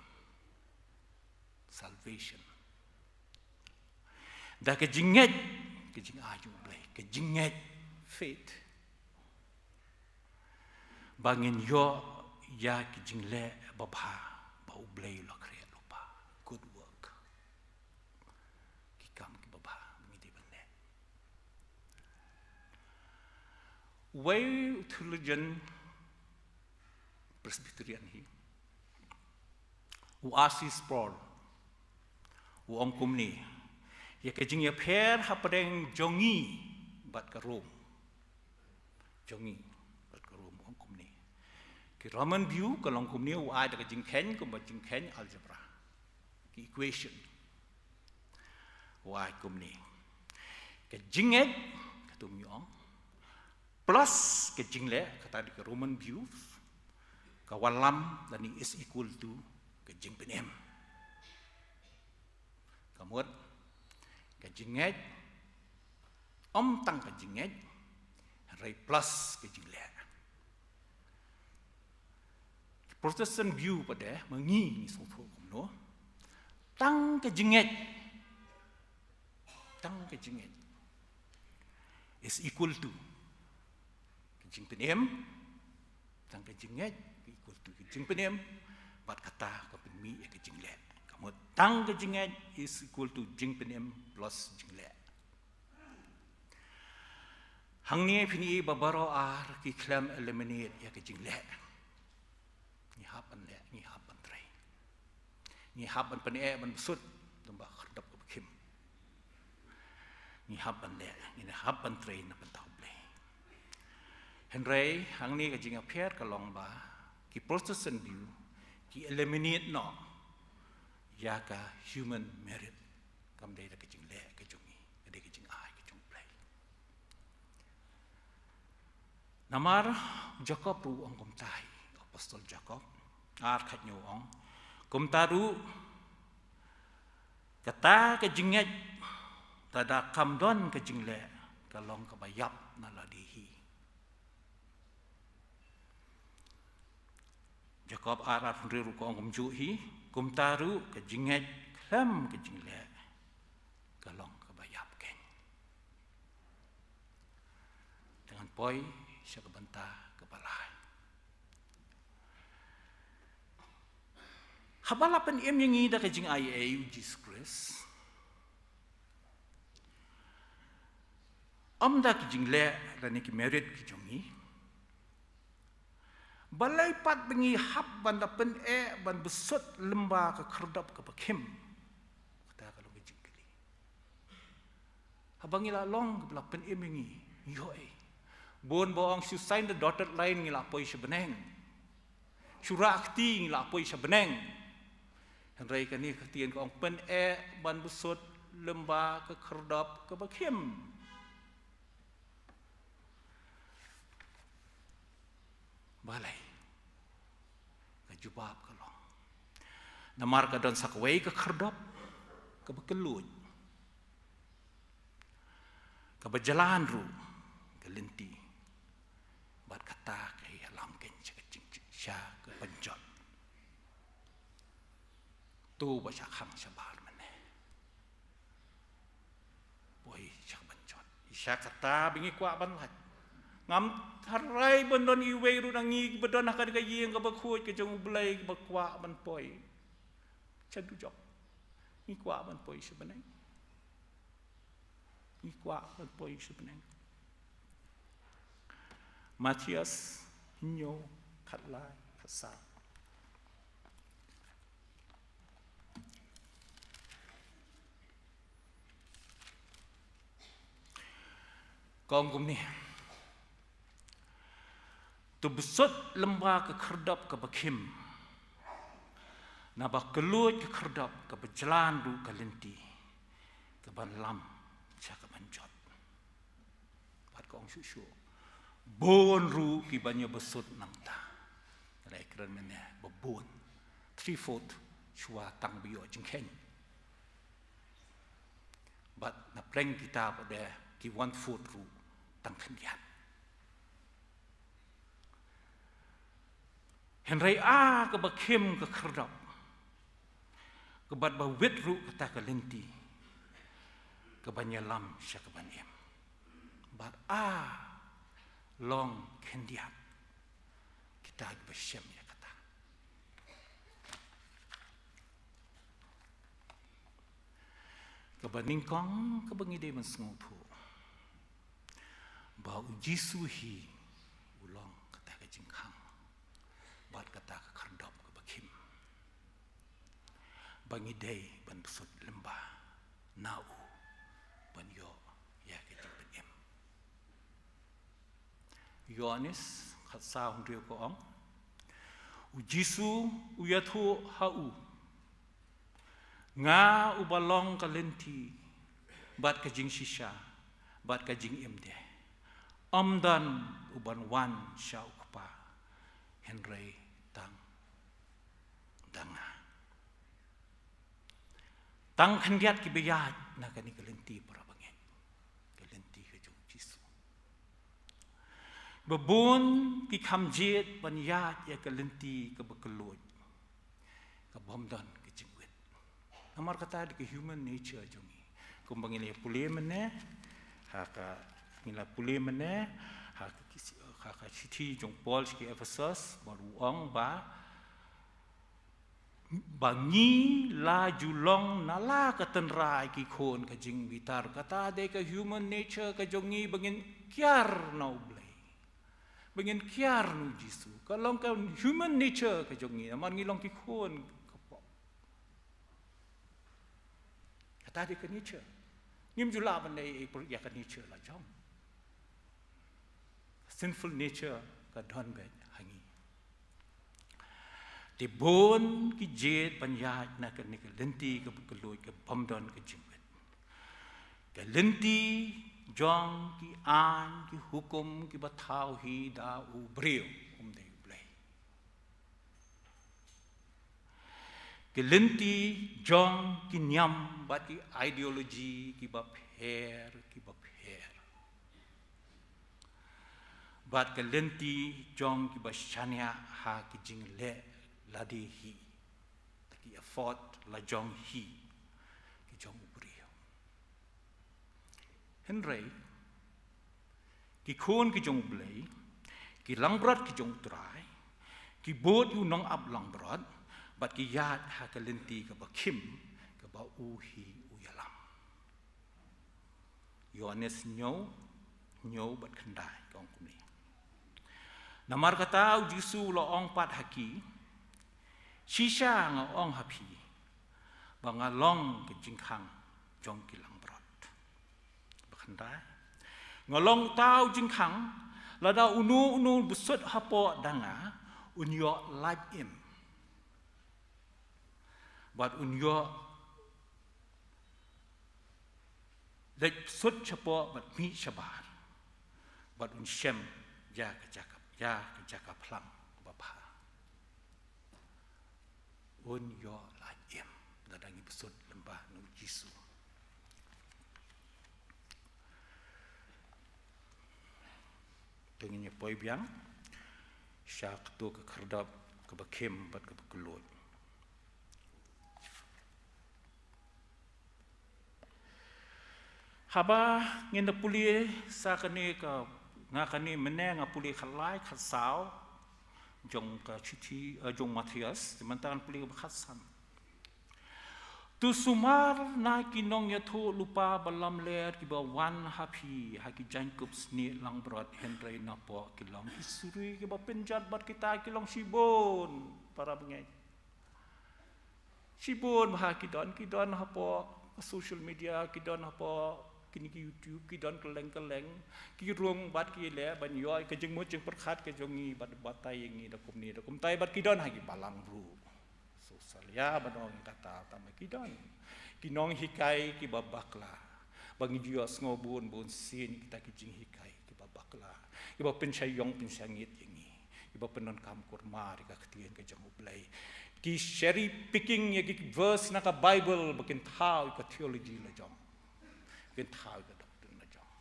Salvation. Da ka jingngeit, ka jingai jong U Blei, ka jingngeit, faith. Ba ngin ïoh ïa ki jingleh babha ba U Blei u la khreh lypa. Good work. Ki kam kiba bha ba ngi dei ban leh. Uwei u theologian Presbyterian hi, u R C Sproul, u ong kumne ïa ka jingïapher hapdeng jong ngi bad ka Rom. Jong ngi bad ka Rom, u ong kumne. Ki Roman view ka long kumne, u ai da ka jingkheiñ, kumba jingkheiñ algebra. Ki equation. Wai kumne. Ka jingngeit, katu ngi ong, plus ka jingleh, kata dei ka Roman view, ka wallam lane is equal to ka jingpynim. Ka mut, ka jingngeit, ym tang ka jingngeit, hynrei plus ka jingleh. Protestant view pat de, ma ngi ngi sngewthuh kumno. Tang ka jingngeit. Tang ka jingngeit is equal to ka jingpynim. Tang ka jingngeit is equal to ka jingpynim. Bad kata ka pynmih ïa ka jingleh. Ka mut tang ka jingngeit is equal to jingpynim plus jingleh. Hangne phin ïohi ba baroh ar ki khlem eliminate ïa ka jingleh. Ngi hap ban leh, ngi hap ban trei. Ngi hap ban pyneh ban bsut, lyngba ka khyrdop kaba khim. Ngi hap ban leh, ngi hap ban trei na bynta U Blei. Hynrei, hangne ka jingïapher ka long ba, ki Protestant view, ki eliminate noh ïa ka human merit. Kam dei da ka jingleh ka jong ngi, ka dei ka jingai ka jong U Blei. Namar Jakob ruh u ong kumta hi, Apostol Jakob, ar khat hynñiew u ong. Kumta ruh, kata ka jingngeit, lada kam don ka jingleh, ka long kaba ïap na lade hi. Jakob ar ar hynriew ruh ka ong kumjuh hi, kumta ruh ka jingngeit khlem ka jingleh, ka long kaba ïap keiñ. Te ngan poi sha ka bynta kaba lai. Haba la pynim ïa ngi da ka jingaiei U Jisu Khrist, ym da ki jingleh lane ki merit ki jong ngi. Balei pat ba ngi hap ban da pyneh ban bsut lyngba ka khyrdop kaba khim? Kata ka long ka jingkylli. Haba ngi la long kaba la pynim ïa ngi, ngi ïoh ei? Bun ba ong shu sign the dotted line ngi la poi sha bneng. Shu rah kti ngi la poi sha bneng. Hynrei kane ka ktien ka ong pyneh ban bsut lyngba ka khyrdop kaba khim. Balei? Ka jubab ka long, namar ka don sa kawei ka khyrdop kaba kylluid, kaba jlan ruh ka lynti, bad kata ka ïalam keiñ sha ka jing, sha ka pynjot. To ba shah khang shabar mynne. Poi sha ka pynjot. Sha kata ba ngi kwah ban lait. Ngam tharai ban don iwei ruh na ngi ba don ha kane ka ïing kaba khuid ka jong U Blei ba kwah ban poi sha dujok. Ngi kwah ban poi sha bneng. Ngi kwah ban poi sha bneng. Mathaios hynñiew, khatlai, khatsaw. Ka ong kumne. To bsut lyngba ka khyrdop kaba khim. Naba kylluid ka khyrdop, kaba jlan ruh ka lynti, kaban lam sha ka pynjot. Bad ka ong shuh shuh, bun ruh kiban ïa bsut nangta. Lada kren mynne ba bun, three fourth shuwa tang ba ïoh jingkheiñ. Bad na pdeng kita pat de ki one fourth ruh tang khyndiat. Hynrei a kaba khim ka khyrdop, ka bad ba wit ruh kata ka lynti, kaban ïalam sha kaban im. Bad a long khyndiat kita kiba shem ïa kata. Kaba nyngkong kaba ngi dei ban sngewthuh ba U Jisu hi u long kata ka jingkhang bad kata ka khyrdop kaba khim, ba ngi dei ban bsut lyngba na u ban ïoh ïa ka jingpynim. Ïoannis khatsaw hynriew ka ong, U Jisu u ïathuh ha u, nga uba long ka lynti, bad ka jingshisha, bad ka jingim de. Ym don uban wan sha u Kpa, hynrei tang da nga. Tang khyndiat kiba ïaid na kane ka lynti, para bangeit, ka lynti ka jong u Jisu. Ba bun ki kham jied ban ïaid ïa ka lynti kaba kylluid, ka bym don ka jingwit. Namar kata da ka human nature jong ngi, kumba ngi la pule mynne, ha ka, ngi la pule mynne ha ka, ha ka shithi jong u Paul sha ki Ephesus, ba u ong ba ba ngi la ju long na la ka tynrai ki khun ka jingbitar. Kata dei ka human nature ka jong ngi, ba ngin kiar na U Blei, ba ngin kiar na U Jisu. Ka long ka human nature ka jong ngi, namar ngi long ki khun ka pop. Kata dei ka nature. Ngim ju lah ban leh ïa ka nature la jong. Sinful nature ka don beit ha ngi. Te bun ki jied ban ïaid na kane ka lynti kaba kylluid, ka bym don ka jingwit. Ka lynti jong ki aiñ ki hukum kiba thaw hi da u briew, ym dei U Blei. Ka lynti jong ki niam bad ki ideology kiba pher, kiba pher. Bad ka lynti jong kiba shaniah ha ki jingleh lade hi, ki effort la jong hi, ki jong u briew. Hynrei ki khun ki jong U Blei, ki langbrot ki jong U Trai, ki bud ïa u nongap langbrot, bad ki ïaid ha ka lynti kaba khim, kaba u hi u ïalam. Ïoannis hynñiew, hynñiew bad khyndai ka ong kumne: Namar kata U Jisu u la ong pat ha ki, shisha nga ong ha phi, ba nga long ka jingkhang jong ki langbrot. Ba khyndai: Nga long uta u jingkhang, lada uno uno u bsut hapoh da nga, un ïoh lait im, bad un ïoh leit bsut shapoh bad mih shabar, bad un shem ïa ka jaka, ïa ka jaka phlang babha. Un ïoh lait im lada ngi bsut lyngba na U Jisu. Te ngin ïa poi biang sha kato ka khyrdop kaba khim bad kaba kylluid. Haba ngin da pule sa kane ka, nga kane mynne nga pule khatlai khatsaw jong ka shithi, eh, jong Mathaios, te mynta ngan pule kaba khatsan. To sumar na ki nongïathuhlypa ba lamler kiba wan ha phi ha ki jaiñkup snieh langbrot, hynrei napoh ki long ki suri kiba pynjot bad kita ki long shibun, para bangeit. Shibun bha ki don, ki don hapoh social media, ki don hapoh kine ki YouTube, ki don kylleng kylleng, ki rung bad ki leh ban ïoh ka jingmut jingpyrkhat ka jong ngi bad batai ïa ngi da kumne da kumtai, bad ki don ha ki balang ruh. Sngewsih ïa ban ong kata, tangba ki don ki nonghikai kiba bakla, ba ngi ju ïohsngew bun bun sien kita ki jinghikai kiba bakla, kiba pynshai ïong pynshai ngit ïa ngi, kiba pyndonkam kulmar ïa ka ktien ka jong U Blei. Ki cherry picking ïa ki verse na ka Bible ba kin thaw ïa ka theology la jong, kin thaw ïa ka doctrine la jong.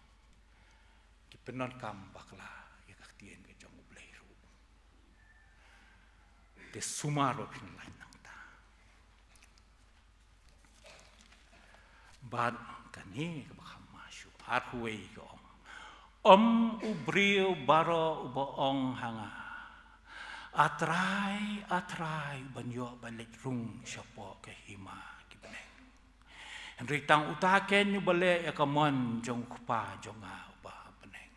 Ki pyndonkam bakla ïa ka ktien ka jong U Blei ruh. Te sumar ba phin lait nangta. Bad kane kaba kham ma shuh, arphew wei ka ong: Ym u briew baroh uba ong ha nga, A Trai, A Trai, ban ïoh ban leit rung shapoh ka hima ki bneng. Hynrei tang uta ken uba leh ïa ka mon jong u Kpa jong nga uba ha bneng.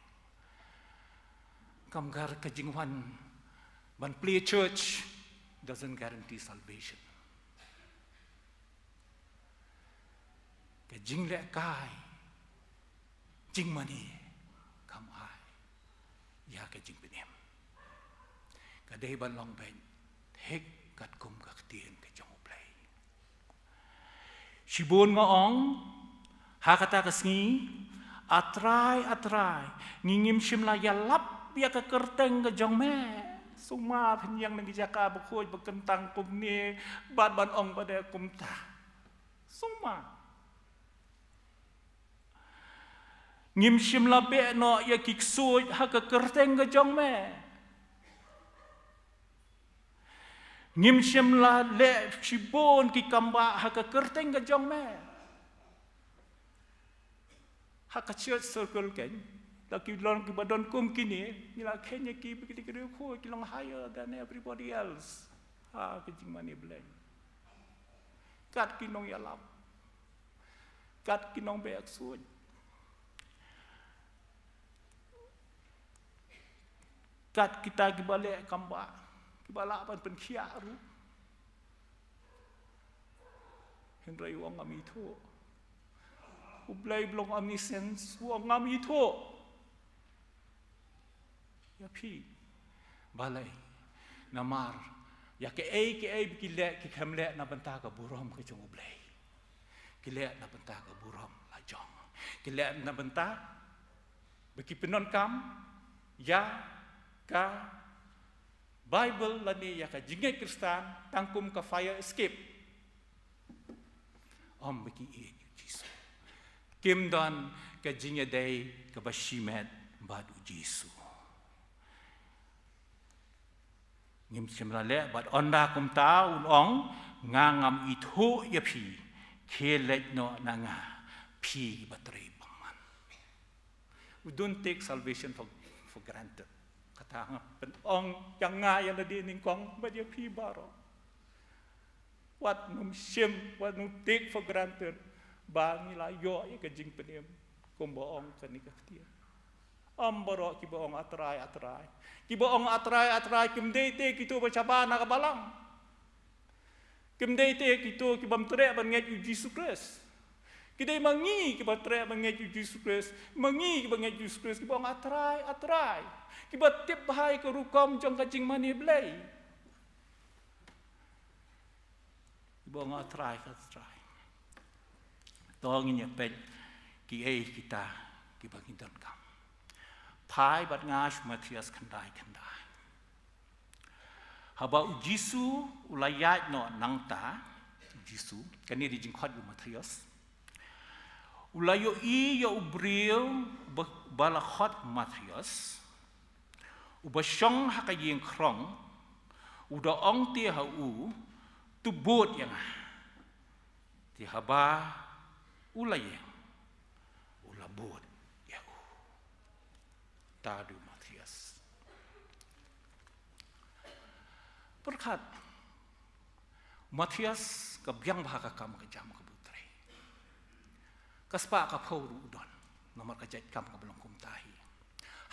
Kam gar ka jingwan ban plie church doesn't guarantee salvation. Ka jinglehkai jingmane kam ai ïa ka jingpynim. Ka dei ban long beit thik katkum ka ktien ka jong U Blei. Shibun nga ong Ha kata ka sngi, A Trai, A Trai, ngi ngim shym la ïalap ïa ka kyrteng ka jong me. Sumar, phin ïeng na ki jaka bakhuid bakyntang kumne, bad ban ong ba dei kumta. Sumar. Ngim shym la beh noh ïa ki ksuid ha ka kyrteng ka jong me. Ngim shym la leh shibun ki kambah ha ka kyrteng ka jong me. Ha ka church circle kein, la ki long kiba don kum kine, ngi la kheiñ ïa ki ba ki dei ki riewkhuid, ki long higher than everybody else ha ka jingmane Blei. Kat ki nongïalap, kat ki nongbeh ksuid, kat kita kiba leh kambah, kiba lah ban pynkhiah ruh. Hynrei u ong ngam ithuh. U Blei ba long omniscience u ong ngam ithuh ïa phi. Balei? Namar ïa kiei kiei ba ki leh, ki khlem leh na bynta ka burom ka jong U Blei. Ki leh na bynta ka burom la jong. Ki leh na bynta ba ki pyndonkam ïa ka Baibl lane ïa ka jingngeit Khristan tang kum ka fire escape. Ym ba ki ïeit ïa U Jisu. Kim don ka jingïadei kaba shimet bad U Jisu. Ngim shym la leh, bad ynda kumta un ong, nga ngam ithuh ïa phi, khie leit noh na nga, phi kiba trei bymman. We don't take salvation for, for granted. Kata nga pynong ïa nga ïa lade nyngkong bad ïa phi baroh. Wat nym shim, wat nym take for granted ba ngi la ïoh ïa ka jingpynim kumba ong kane ka ktien. Ym baroh kiba ong A Trai, A Trai. Kiba ong A Trai, A Trai kim dei te kito ba shaba na ka balang. Kim dei te kito ki bym treh ban ngeit ïa U Jisu Khrist. Ki dei ma ngi kiba treh ban ngeit ïa U Jisu Khrist, ma ngi kiba ngeit ïa U Jisu Khrist, kiba ong A Trai, A Trai. Kiba tip bha ïa ka rukom jong ka jingmane Blei. Kiba ong A Trai, A Trai. To ngin ïa peit kiei kita kiba ngi donkam. Phai bad nga sha Mathaios khyndai khyndai. Haba U Jisu u la ïaid noh nangta, U Jisu, kane dei jingkhot ïa u Mathaios. U la ïohi ïa u briew ba, ba la khot Mathaios, uba shong ha ka ïing khrong, u da ong te ha u, to bud ïa nga. Te haba u la ïeng, u la bud ïa u. Ta dei u Mathaios. Pyrkhat, u Mathaios ka biang bha ka kam ka jam kaba u trei. Ka spah ka phew ruh u don, namar ka jait kam kaba long kumta hi.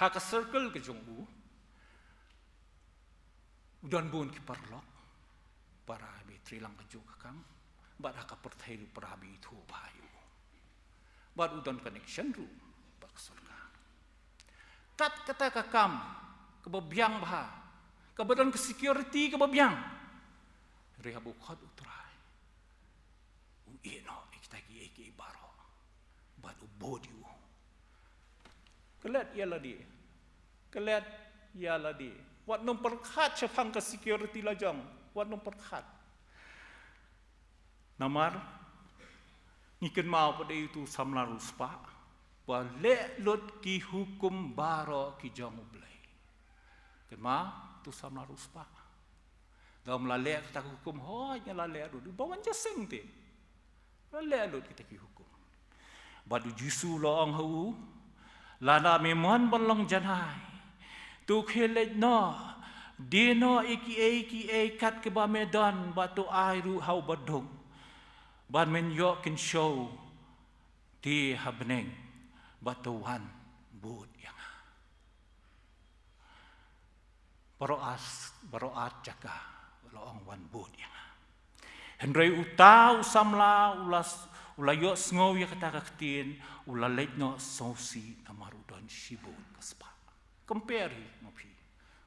Ha ka circle ka jong u, u don bun ki paralok, para ba trei lang kajuh ka kam, bad ha ka pyrthei ruh para ba ithuh bha ïa u. Bad u don connection ruh bad ka sorkar. Kat kata ka kam kaba biang bha, kaba don ka security kaba biang. Hynrei haba u khot U Trai, u ïeh noh ïa kita kiei kiei baroh bad u bud ïa u. Klet ïa lade. Klet ïa lade. Wat nym pyrkhat shaphang ka security la jong. Wat nym pyrkhat. Namar ngi kynmaw pat ïa utu u samla riewspah ba leh lut ki hukum baroh ki jong U Blei. Kynmaw utu u samla riewspah. Da um la leh kata ka hukum, hooid nga la leh lut. Ba wan ja seng te. La leh lut kita ki hukum. Bad U Jisu u la ong ha u, lada me mon ban long janai, to khie leit noh, die noh ïa kiei kiei kat kiba me don, bad to ai ruh ha uba duk, bad men ïoh kynshew te ha bneng, bad to wan bud ïa nga. Baroh ar, baroh ar jaka u la ong wan bud ïa nga. Hynrei uta u samla u la, u la ïohsngew ïa kata ka ktien, u la leit noh sngewsih namar u don shibun ka spah. Compare hi ma phi,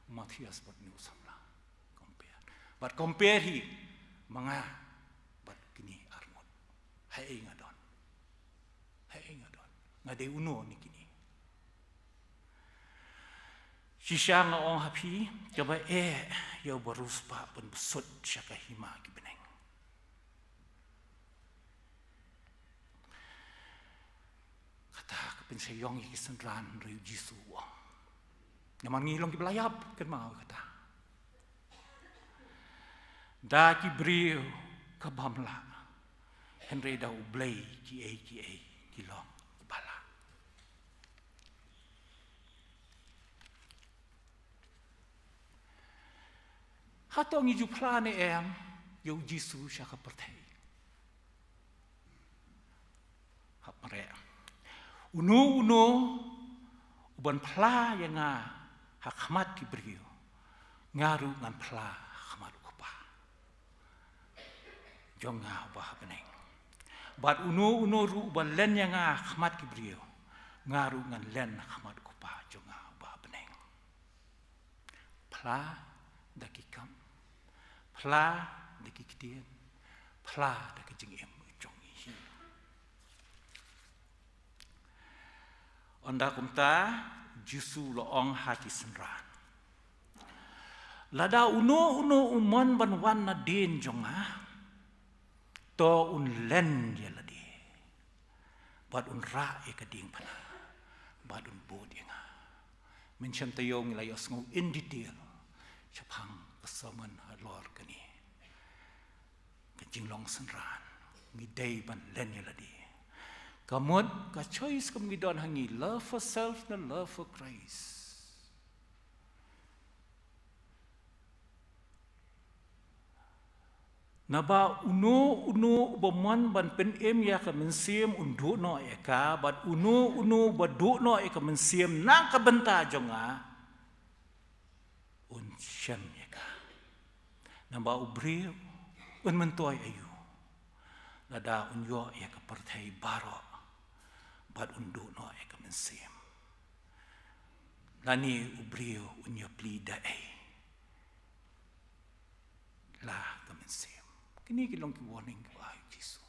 u Mathaios bad une u samla. Compare. Bad compare hi ma nga bad kine arngut. Haei nga don? Haei Nga dei uno na kine. Shisha nga ong ha phi, kaba eh ïa u bariewspah ban bsut sha ka hima ki bneng. Kata ka pynshai ïong ïa ki synran, hynrei u Jisu u ong. Namar ngi long kiba la ïap, kynmaw kata. Da ki briew ka bym lah, hynrei da U Blei kiei kiei ki long kiba lah. Hato ngi ju phla ne em ïa u Jisu sha ka pyrthei? Hap mareh. Uno uno uban phla ïa nga ha khmat ki briew, nga ruh ngan phla ha khmat u Kpa jong nga uba ha bneng. Bad uno uno ruh uba len ïa nga ha khmat ki briew, nga ruh ngan len ha khmat u Kpa jong nga uba ha bneng. Phla da ki kam, phla da ki ktien, phla da ka jingim jong ngi hi. Ynda kumta, Jisu u la ong ha ki synran, lada uno uno u mon ban wan nadien jong nga, to un len ïa lade, bad un rah ïa ka diengphna, bad un bud ïa nga. Mynshem taïew ngi la ïohsngew in detail shaphang ka sermon halor kane ka jinglong synran. Ngi dei ban len ïa lade. Ka mut ka choice kum ngi don ha ngi, love for self ne love for Christ. Naba uno uno uba mon ban pynim ïa ka mynsiem un duh noh ïa ka, bad uno uno uba duh noh ïa ka mynsiem na ka bynta jong nga, un shem ïa ka. Naba u briew un myntoi aïu lada un ïoh ïa ka pyrthei baroh bad un duh noh ïa ka mynsiem? Lane u briew un ïapli da ei la ka mynsiem? Kine ki long ki warning kiba ai u Jisu.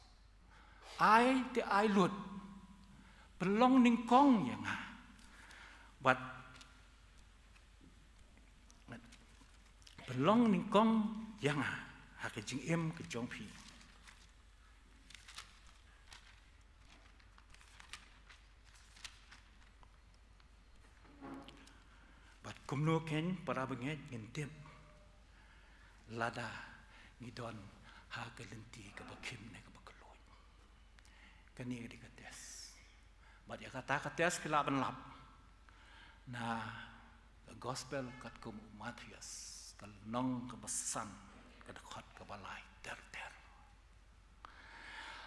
Ai te ai lut. Pynlong nyngkong ïa nga. Bad pynlong nyngkong ïa nga ha ka jingim ka jong phi. Bad kumno kein para bangeit ngin tip lada ngi don ha ka lynti kaba khim ne kaba kylluid? Kane ka dei ka test. Bad ïa kata ka test phi lah ban lap na ka gospel katkum u Mathaios, ka lynnong kaba san, ka dkhot kaba lai ter ter.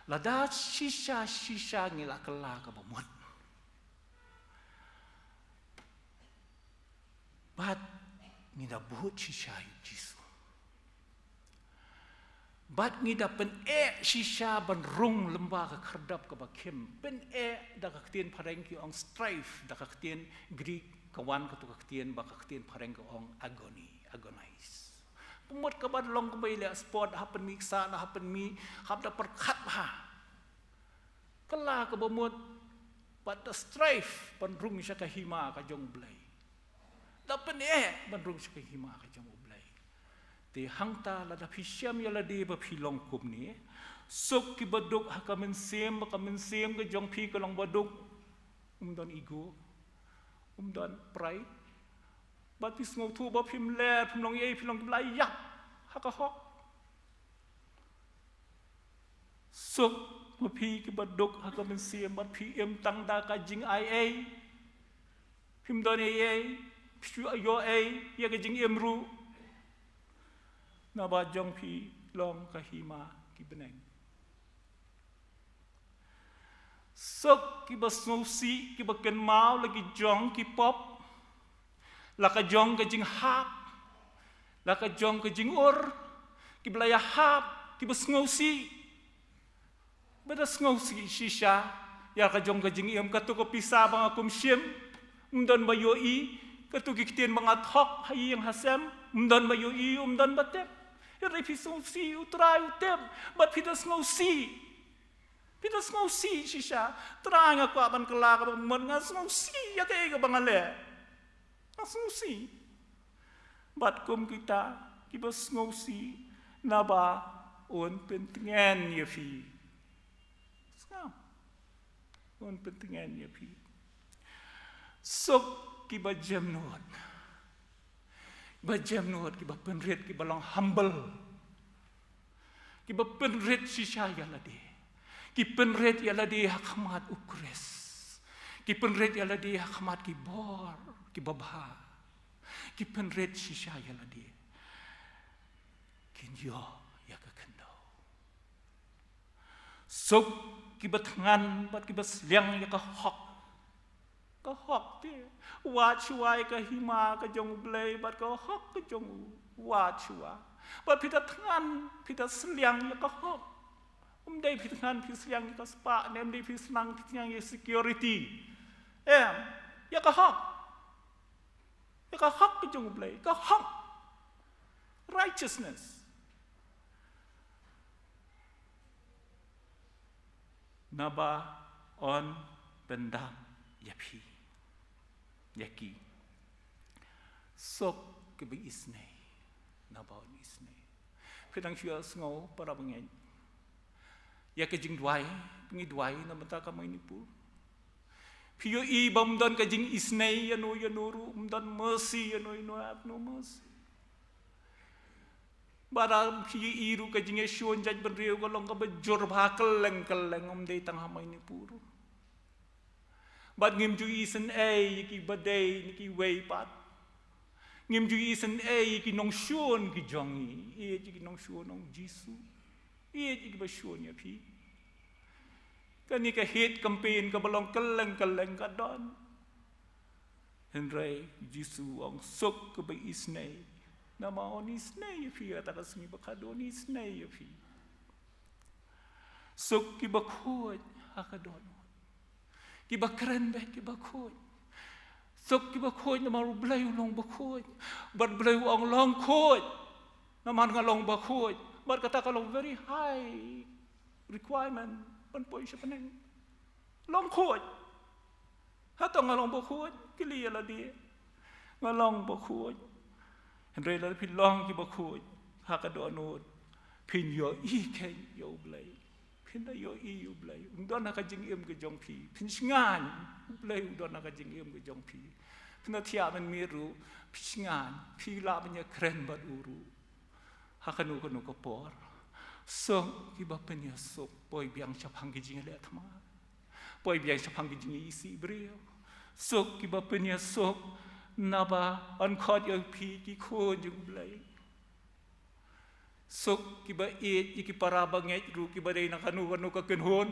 Lada shisha shisha ngi la kylla kaba mut, bad ngi da bud shisha ïa u Jisu, bad ngi da pyneh shisha ban rung lyngba ka khyrdop kaba khim, pyneh da ka ktien phareng ki ong strive, da ka ktien Greek ka wan katu ka ktien ba ka ktien phareng ka ong agony, agonize. Ka mut kaba long kaba ïaleh sport, hap pynmih ksah, hap pynmih, hap da pyrkhat bha. Kylla kaba mut, bad da strive ban rung sha ka hima ka jong U Blei. Da pyneh ban rung sha ka hima ka jong U Blei. Te hangta lada phi shem ïa lade ba phi long kumne, suk kiba duk ha ka mynsiem, ba ka mynsiem ka jong phi ka long ba duk, um don ego, um don pride, bad phi sngewthuh ba phim leh, phim long ei, phi long kiba la ïap ha ka hok. Suk ma phi kiba duk ha ka mynsiem, bad phi im tang da ka jingai ei. Phim don ei ei, phi shu ïoh ei ïa ka jingim ruh. Naba jong phi long ka hima ki bneng. Suk kiba sngewsih, kiba kynmaw la ki jong ki pop, la ka jong ka jinghap, la ka jong ka jingur, kiba la ïahap, kiba sngewsih. Ba da sngewsih shisha ïa ka jong ka jingim, katu ka pisa ba nga kum shim, um don ba ïohi, katu ki ktien ba nga thok ha ïing ha sem, um don ba ïohi, um don ba tip. Hynrei phi sngewsih, U Trai u tip, bad phi da sngewsih. Phi da sngewsih shisha, Trai, nga kwah ban kylla kaba mut, nga sngewsih ïa kaei kaba nga leh. Nga sngewsih. Bad kum kita kiba sngewsih, naba un pyntngen ïa phi. Sngap. Un pyntngen ïa phi. Suk kiba jemnud. Kiba jemnud, kiba pynrit, kiba long humble. Kiba pynrit shisha ïa lade. Ki pynrit ïa lade ha khmat u Khrist. Ki pynrit ïa lade ha khmat ki bor kiba bha. Ki pynrit shisha ïa lade. Kin ïoh ïa ka khyndew. Suk kiba thngan bad kiba sliang ïa ka hok. Ka hok te. Wad shuwa ïa ka hima ka jong U Blei bad ka hok ka jong u. Wad shuwa. Bad phi da thngan, phi da sliang ïa ka hok. Um dei phi thngan phi sliang ïa ka spah, ne um dei phi sliang phi sliang ïa security. Em, ïa ka hok. Ïa ka hok ka jong U Blei, ka hok. Righteousness. Naba un pyndap ïa phi. Ïa ki. Suk kiba isynei. Naba un isynei. Phi dang shu ïohsngew para bangeit ïa ka jingduwai, ngi duwai na bynta ka Manipur. Phi ïohi ba ym don ka jingisynei ïano ïano ruh, ym don mercy ïano ïano, have no mercy. Bad phi ïohi ruh ka jingïashun jaitbynriew ka long kaba jur bha kylleng kylleng, ym dei tang ha Manipur. Bad ngim ju isynei ïa kiba dei ne kiwei pat. Ngim ju isynei ïa ki nongshun ki jong ngi, ïeit ïa ki nongshun jong U Jisu. Ïeit ïa kiba shun ïa phi. Kane ka hate campaign kaba long kylleng kylleng ka don. Hynrei U Jisu u ong suk kiba isynei. Namar un isynei ïa phi, kata ka sngi ba khadduh un isynei ïa phi. Suk kiba khuid ha ka dohnud. Kiba kren bad kiba khuid. Suk kiba khuid namar U Blei u long ba khuid. Bad U Blei u ong long khuid. Namar nga long ba khuid. Bad kata ka long very high requirement ban poi sha bneng. Long khuid. Hato nga long ba khuid, kylli ïa lade. Nga long ba khuid. Hynrei lada phi long kiba khuid ha ka dohnud, phin ïohi kein ïa U Blei. Phin da ïohi ïa U Blei. Um don ha ka jingim ka jong phi. Phin shngaiñ U Blei u don ha ka jingim ka jong phi. Phin da thiah mynmiet ruh, phin shngaiñ. Phi lah ban ïakren bad u ruh ha kano kano ka por. Suk kiba pynïasuk, poi biang shaphang ki jingïaleh thma. Poi biang shaphang ki jingïaisih briew. Suk kiba pynïasuk, naba yn khot ïa phi ki khun jong U Blei. Suk kiba ïeit ïa ki para bangeit ruh kiba dei na kano kano ka kynhun.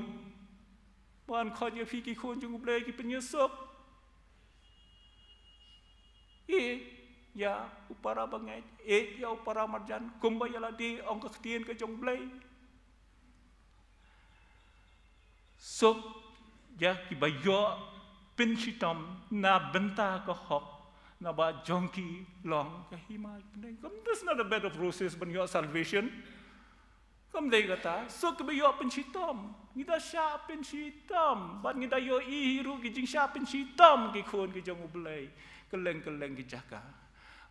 Ba yn khot ïa phi ki khun jong U Blei ki pynïasuk. Ïeit ïa u para bangeit, ïeit ïa u para marjan, kumba ïa lade ong ka ktien ka jong U Blei. Suk ïa kiba ïoh pynshitom na bynta ka hok, naba jong ki long ka hima ka bneng. Kam, this is not a bed of roses ban ïoh salvation. Kam dei kata, suk kiba ïoh pynshitom. Ngi da shah pynshitom. Bad ngi da ïohi ruh ki jingshah pynshitom ki khun ki jong U Blei. Kylleng kylleng ki jaka.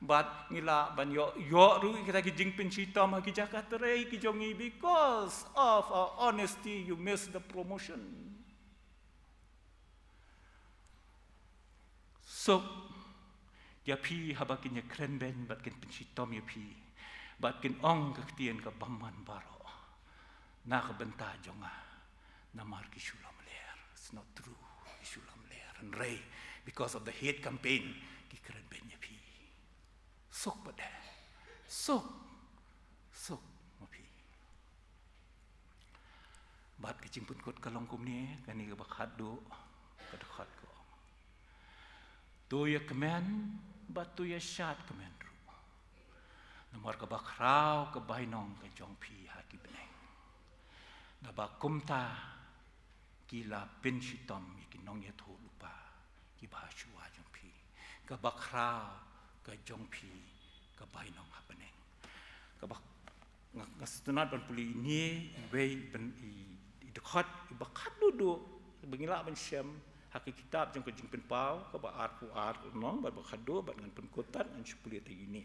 Bad ngi lah ban ïoh, ïoh ruh kita ki jingpynshitom ha ki jaka trei ki jong ngi because of our honesty, you miss the promotion. Suk ïa phi haba kin ïakren beiñ bad kin pynshitom ïa phi. Bad kin ong ka ktien ka bymman baroh na ka bynta jong nga. Namar ki shu lamler. It's not true. Ki shu lamler. Hynrei because of the hate campaign ki kren beiñ ïa phi. Suk pat de. Suk. Suk ma phi. Bad ka jingpynkut ka long kumne, kane kaba khatduh, ka dkhot ka ong. To ïa kmen, bad to ïa shad kmen ruh. Namar kaba khraw ka bainong ka jong phi ha ki bneng. Naba kumta ki la pynshitom ïa ki nongïathuhlypa kiba shuwa jong phi. Kaba khraw ka jong phi ka bainong ha bneng. Kaba nga, nga sngewtynnat ban pule ine iwei ban i, i dkhot khot iba khatduh duh ba ngi lah ban shem ha ka kitab jong ka Jingpynpaw kaba arphew ar lynnong bad ba khatduh, bad ngan pynkut tad, ngan shu pule ïa kine.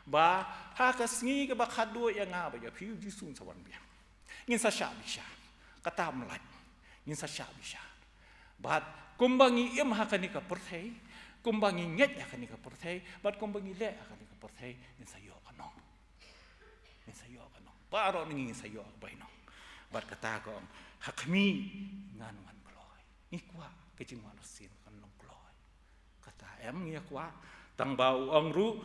Ba ha ka sngi kaba khatduh ïa nga bad ïa phi, U Jisu un sa wan biang. Ngin sa shah bishar. Kata mlien. Ngin sa shah bishar. Bad kumba ngi im ha kane ka pyrthei, kumba ngi ngeit ha kane ka pyrthei, bad kumba ngi leh ha kane ka pyrthei, ngin sa ïoh ka nong. Ngin sa ïoh ka nong. Baroh ngi ngin sa ïoh ka bainong. Bad kata ka ong, ha khmih ngan wan kloi. Ngi kwah ka jingwan arsien kan long kloi. Kata em ngi kwah, tang ba u ong ruh,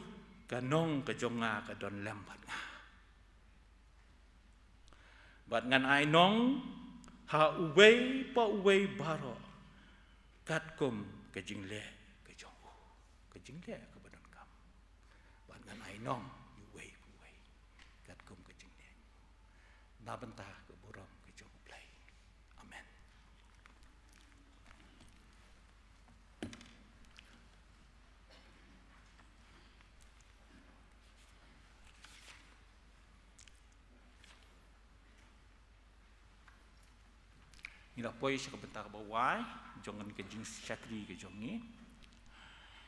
ka nong ka jong nga ka don lem bad nga. Bad ngan ai nong ha uwei pa uwei baroh katkum ka jingleh ka jong u, ka jingleh kaba donkam. Bad ngan ai nong uwei pa uwei katkum ka jingleh. Na bynta ka burom ka jong U Blei. Amen. Ngi la poi sha ka bynta kaba wai jong ka jingshakri ka jong ngi.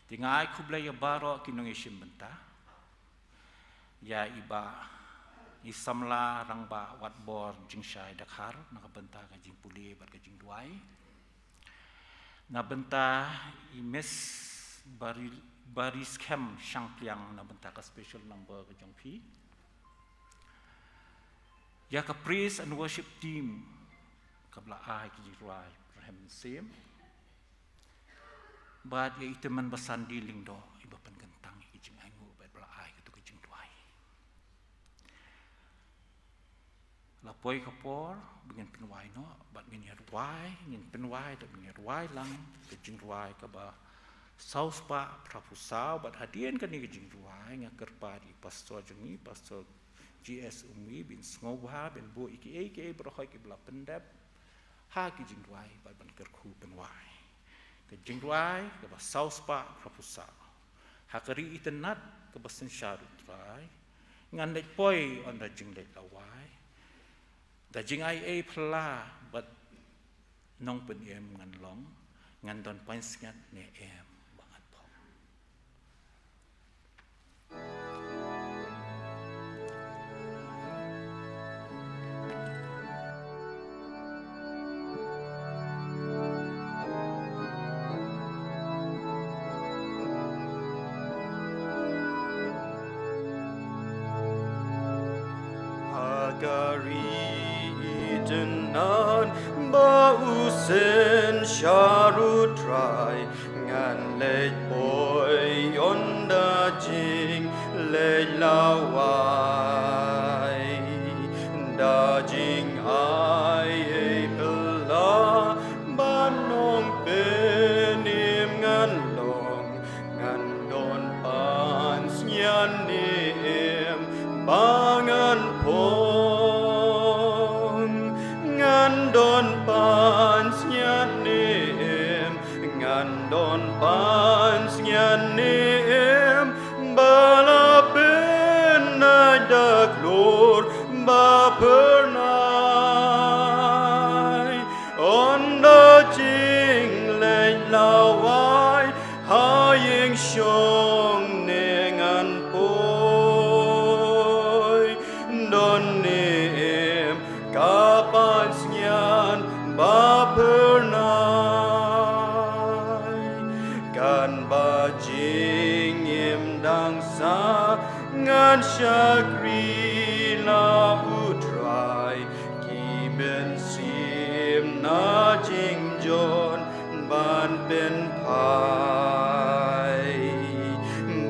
Te nga ai khublei ïa baroh ki nongïashim bynta. Ïa i Bah, i samla rangbah Watbor Jingshai Dkhar na ka bynta ka jingpule bad ka jingduwai. Na bynta i Miss Bari, Bariskhem Shangpliang na bynta ka special number ka jong phi. Ïa ka praise and worship team kaba la ai ka jingduwai Ibrahim Sim. Bad ïa i Tymmen Basan Lyngdoh iba pynkyntang ïa ka jingainguh bad ba la ai kato ka jingduwai. La poi ka por ba ngin pynwai noh, bad ngin ïa duwai, ngin pynwai, bad ngin ïa duwai lang ka jingduwai kaba saw spah phra phew saw, bad hadien kane ka jingduwai nga kyrpad ïa i pastor jong ngi, Pastor G S Umwi, ban sngewbha ban buh ïa kiei kiei baroh kiba la pyndep ha ki jingduwai bad ban kyrkhu pynwai. Ka jingduwai kaba saw spah phra phew saw. Ha ka ri itynnad kaba synshar U Trai, ngan leit poi ynda jingleit la wai. Da jingaiei phylla bad nongpynim ngan long, ngan don pansngiat ne em ba ngan phong. Ha ka ri itynnad ba u synshar U Trai, ngan leit poi ynda jingleit la wai. Da jingaiei phylla bad nongpynim ngan long, ngan don pansngiat ne em ba ngan phong. Ngan don pansngiat ne em, ngan don pansngiat ne em ba la pyndait da klur ba phyrnai. Ynda jingleit la wai ha ïing shong ne ngan poi, don ne em ka pansngiat ba phyrnai. Kan ba jingim dang sah ngan shakri na U Trai, ki mynsiem na jingjot ban pynphai.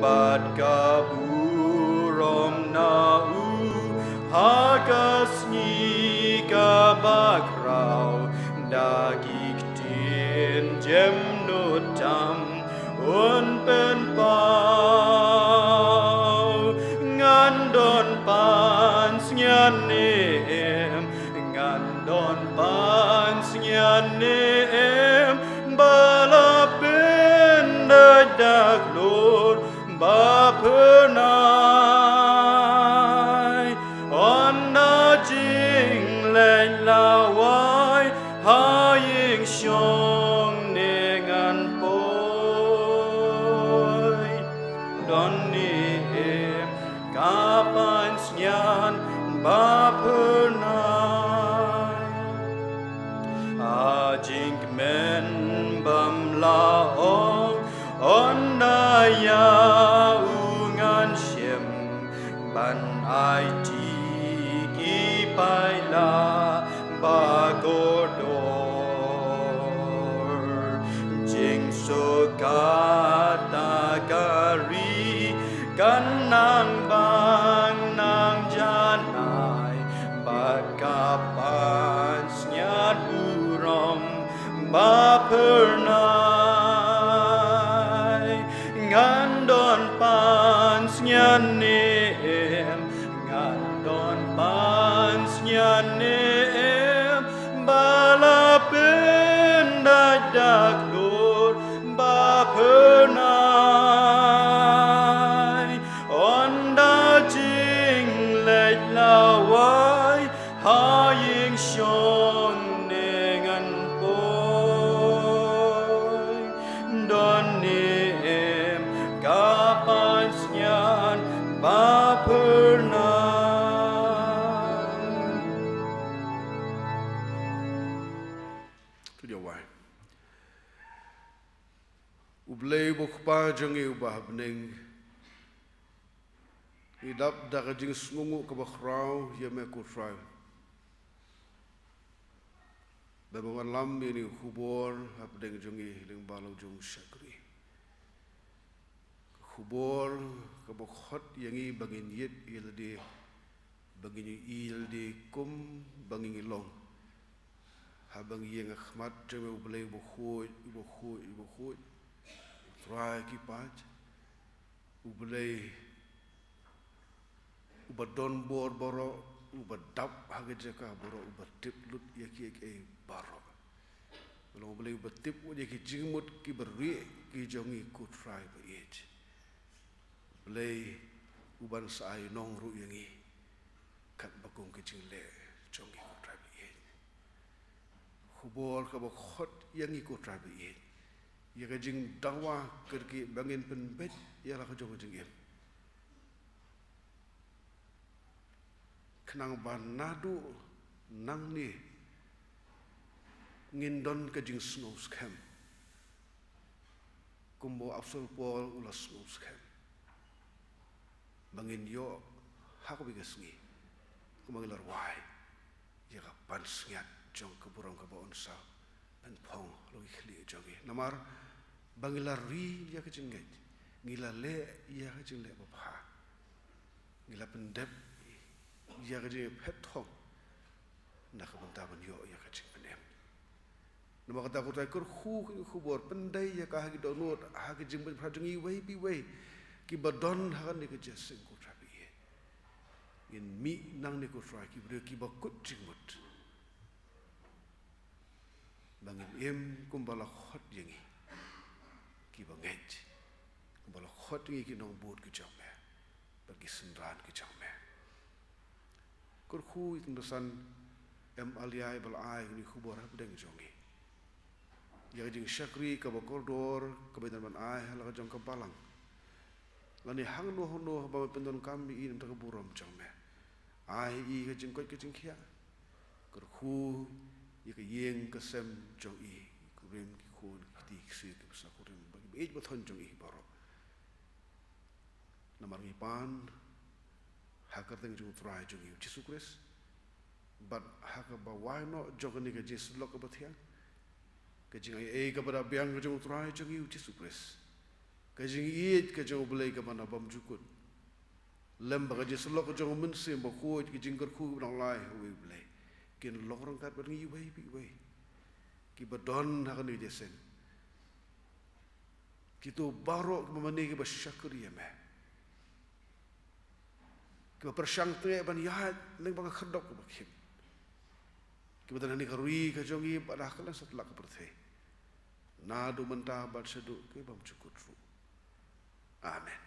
Bad ka burom na u ha ka sngi kaba khraw, da ki ktien jemnud tam un pynpaw. Ngan don pansngiat ne em, ngan don pansngiat ne em ba la pyndait da klur ba phyrnai. Ynda jingleit la wai Ba phyrnai, ngan don pansngiat ne em, ngan don pansngiat ne em, ba la pyndait da khlur ba phyrnai, ynda jingleit lawei ha ïing shong ne ngan poi. Don ne em ka pansngiat ba phyrnai? To ïa wai. U Blei uba u Kpa jong ngi uba ha bneng, ngi dap da ka jingsngewnguh kaba khraw ïa me ko Trai, ba me wan lam ïa kane ka khubor ha bneng jong ngi lyngba la u jong u shakri. Ka khubor kaba khot ïa ngi ba ngin ïeit ïa lade, ba ngin ïohi ïa lade kum ba ngi ngi long. Haba ngi ïeng ha khmat jong me U Blei uba khuid, uba khuid, uba khuid, U Trai ki paid, U Blei uba don bor baroh, uba dap ha ka jaka baroh, uba tip lut ïa kiei kiei baroh. Long U Blei uba tip lut ïa ki jingmut kiba rieh ki jong ngi ko Trai ba ïeit. Blei uban sa ai nong ruh ïa ngi katba kum ka jingleh jong ngi ko Trai ba ïeit. Khubor kaba khot ïa ngi ko Trai ba ïeit, ïa ka jingdawa ka dei ba ngin pynbeit ïa la ka jong ka jingim, khnang ba naduh nangne ngin don ka jingsngewskhem kumba u Apostol Paul u la sngewskhem, ba ngin ïoh ha kawei ka sngi, kumba ngi la rwai, ïa ka pansngiat jong ka burom kaba un sa pynphong halor ki khlieh jong ngi. Namar ba ngi la ri ïa ka jingngeit, ngi la leh ïa ka jingleh babha, ngi la pyndep ïa ka jingphet thong na ka bynta ban ïoh ïa ka jingpynim. Namar kata ko Trai, kyrkhu kane ka khubor, pyndei ïa ka ha ki dohnud, ha ki jingpynphra jong ngi iwei pa iwei kiba don ha kane ka jingïaseng ko Trai ba ïeit. Ngin mih nangne ko Trai ki briew kiba kut jingmut, ba ngin im kumba la khot ïa ngi kiba ngeit, kumba la khot ïa ngi ki nongbud ki jong me bad ki synran ki jong me. Kyrkhu ïa i Tymdasan M. Aliai ba la ai kane ka khubor ha pdeng jong ngi, ïa ka jingshakri kaba kordor kaba i dang ban ai ha la ka jong ka balang, lane hangno hangno haba me pyndonkam ïa i na ka bynta ka burom jong me. Ai ïa i ka jingkoit ka jingkhiah. Kyrkhu ïa ka ïing ka sem jong i, ki kurim ki khun, ki kti ki ksiew kiba sa kurim, bad kiba ïeit ba thon jong i baroh. Namar ngi pan ha ka kyrteng jong U Trai jong ngi U Jisu Khrist, bad ha kaba wai noh jong kane ka jingïasyllok kaba thiang, ka jingaiei kaba da biang ka jong U Trai jong ngi U Jisu Khrist, ka jingïeit ka jong U Blei kaba na bymjukut, lem bad ka jingïasyllok ka jong U Mynsiem Bakhuid, ka jingkyrkhu kaba nang lai ha uwei U Blei, kin long ryngkat bad ngi iwei pa iwei kiba don ha kane ka jingïaseng. Kito baroh kiba mane kiba shakri ïa me, kiba pyrshang tngen ban ïaid lyngba ka khyrdop kaba khim, kiba don ha kane ka ri ka jong ngi bad ha kylleng satlak ka pyrthei, naduh mynta bad shaduh ki bymjukut ruh. Amen.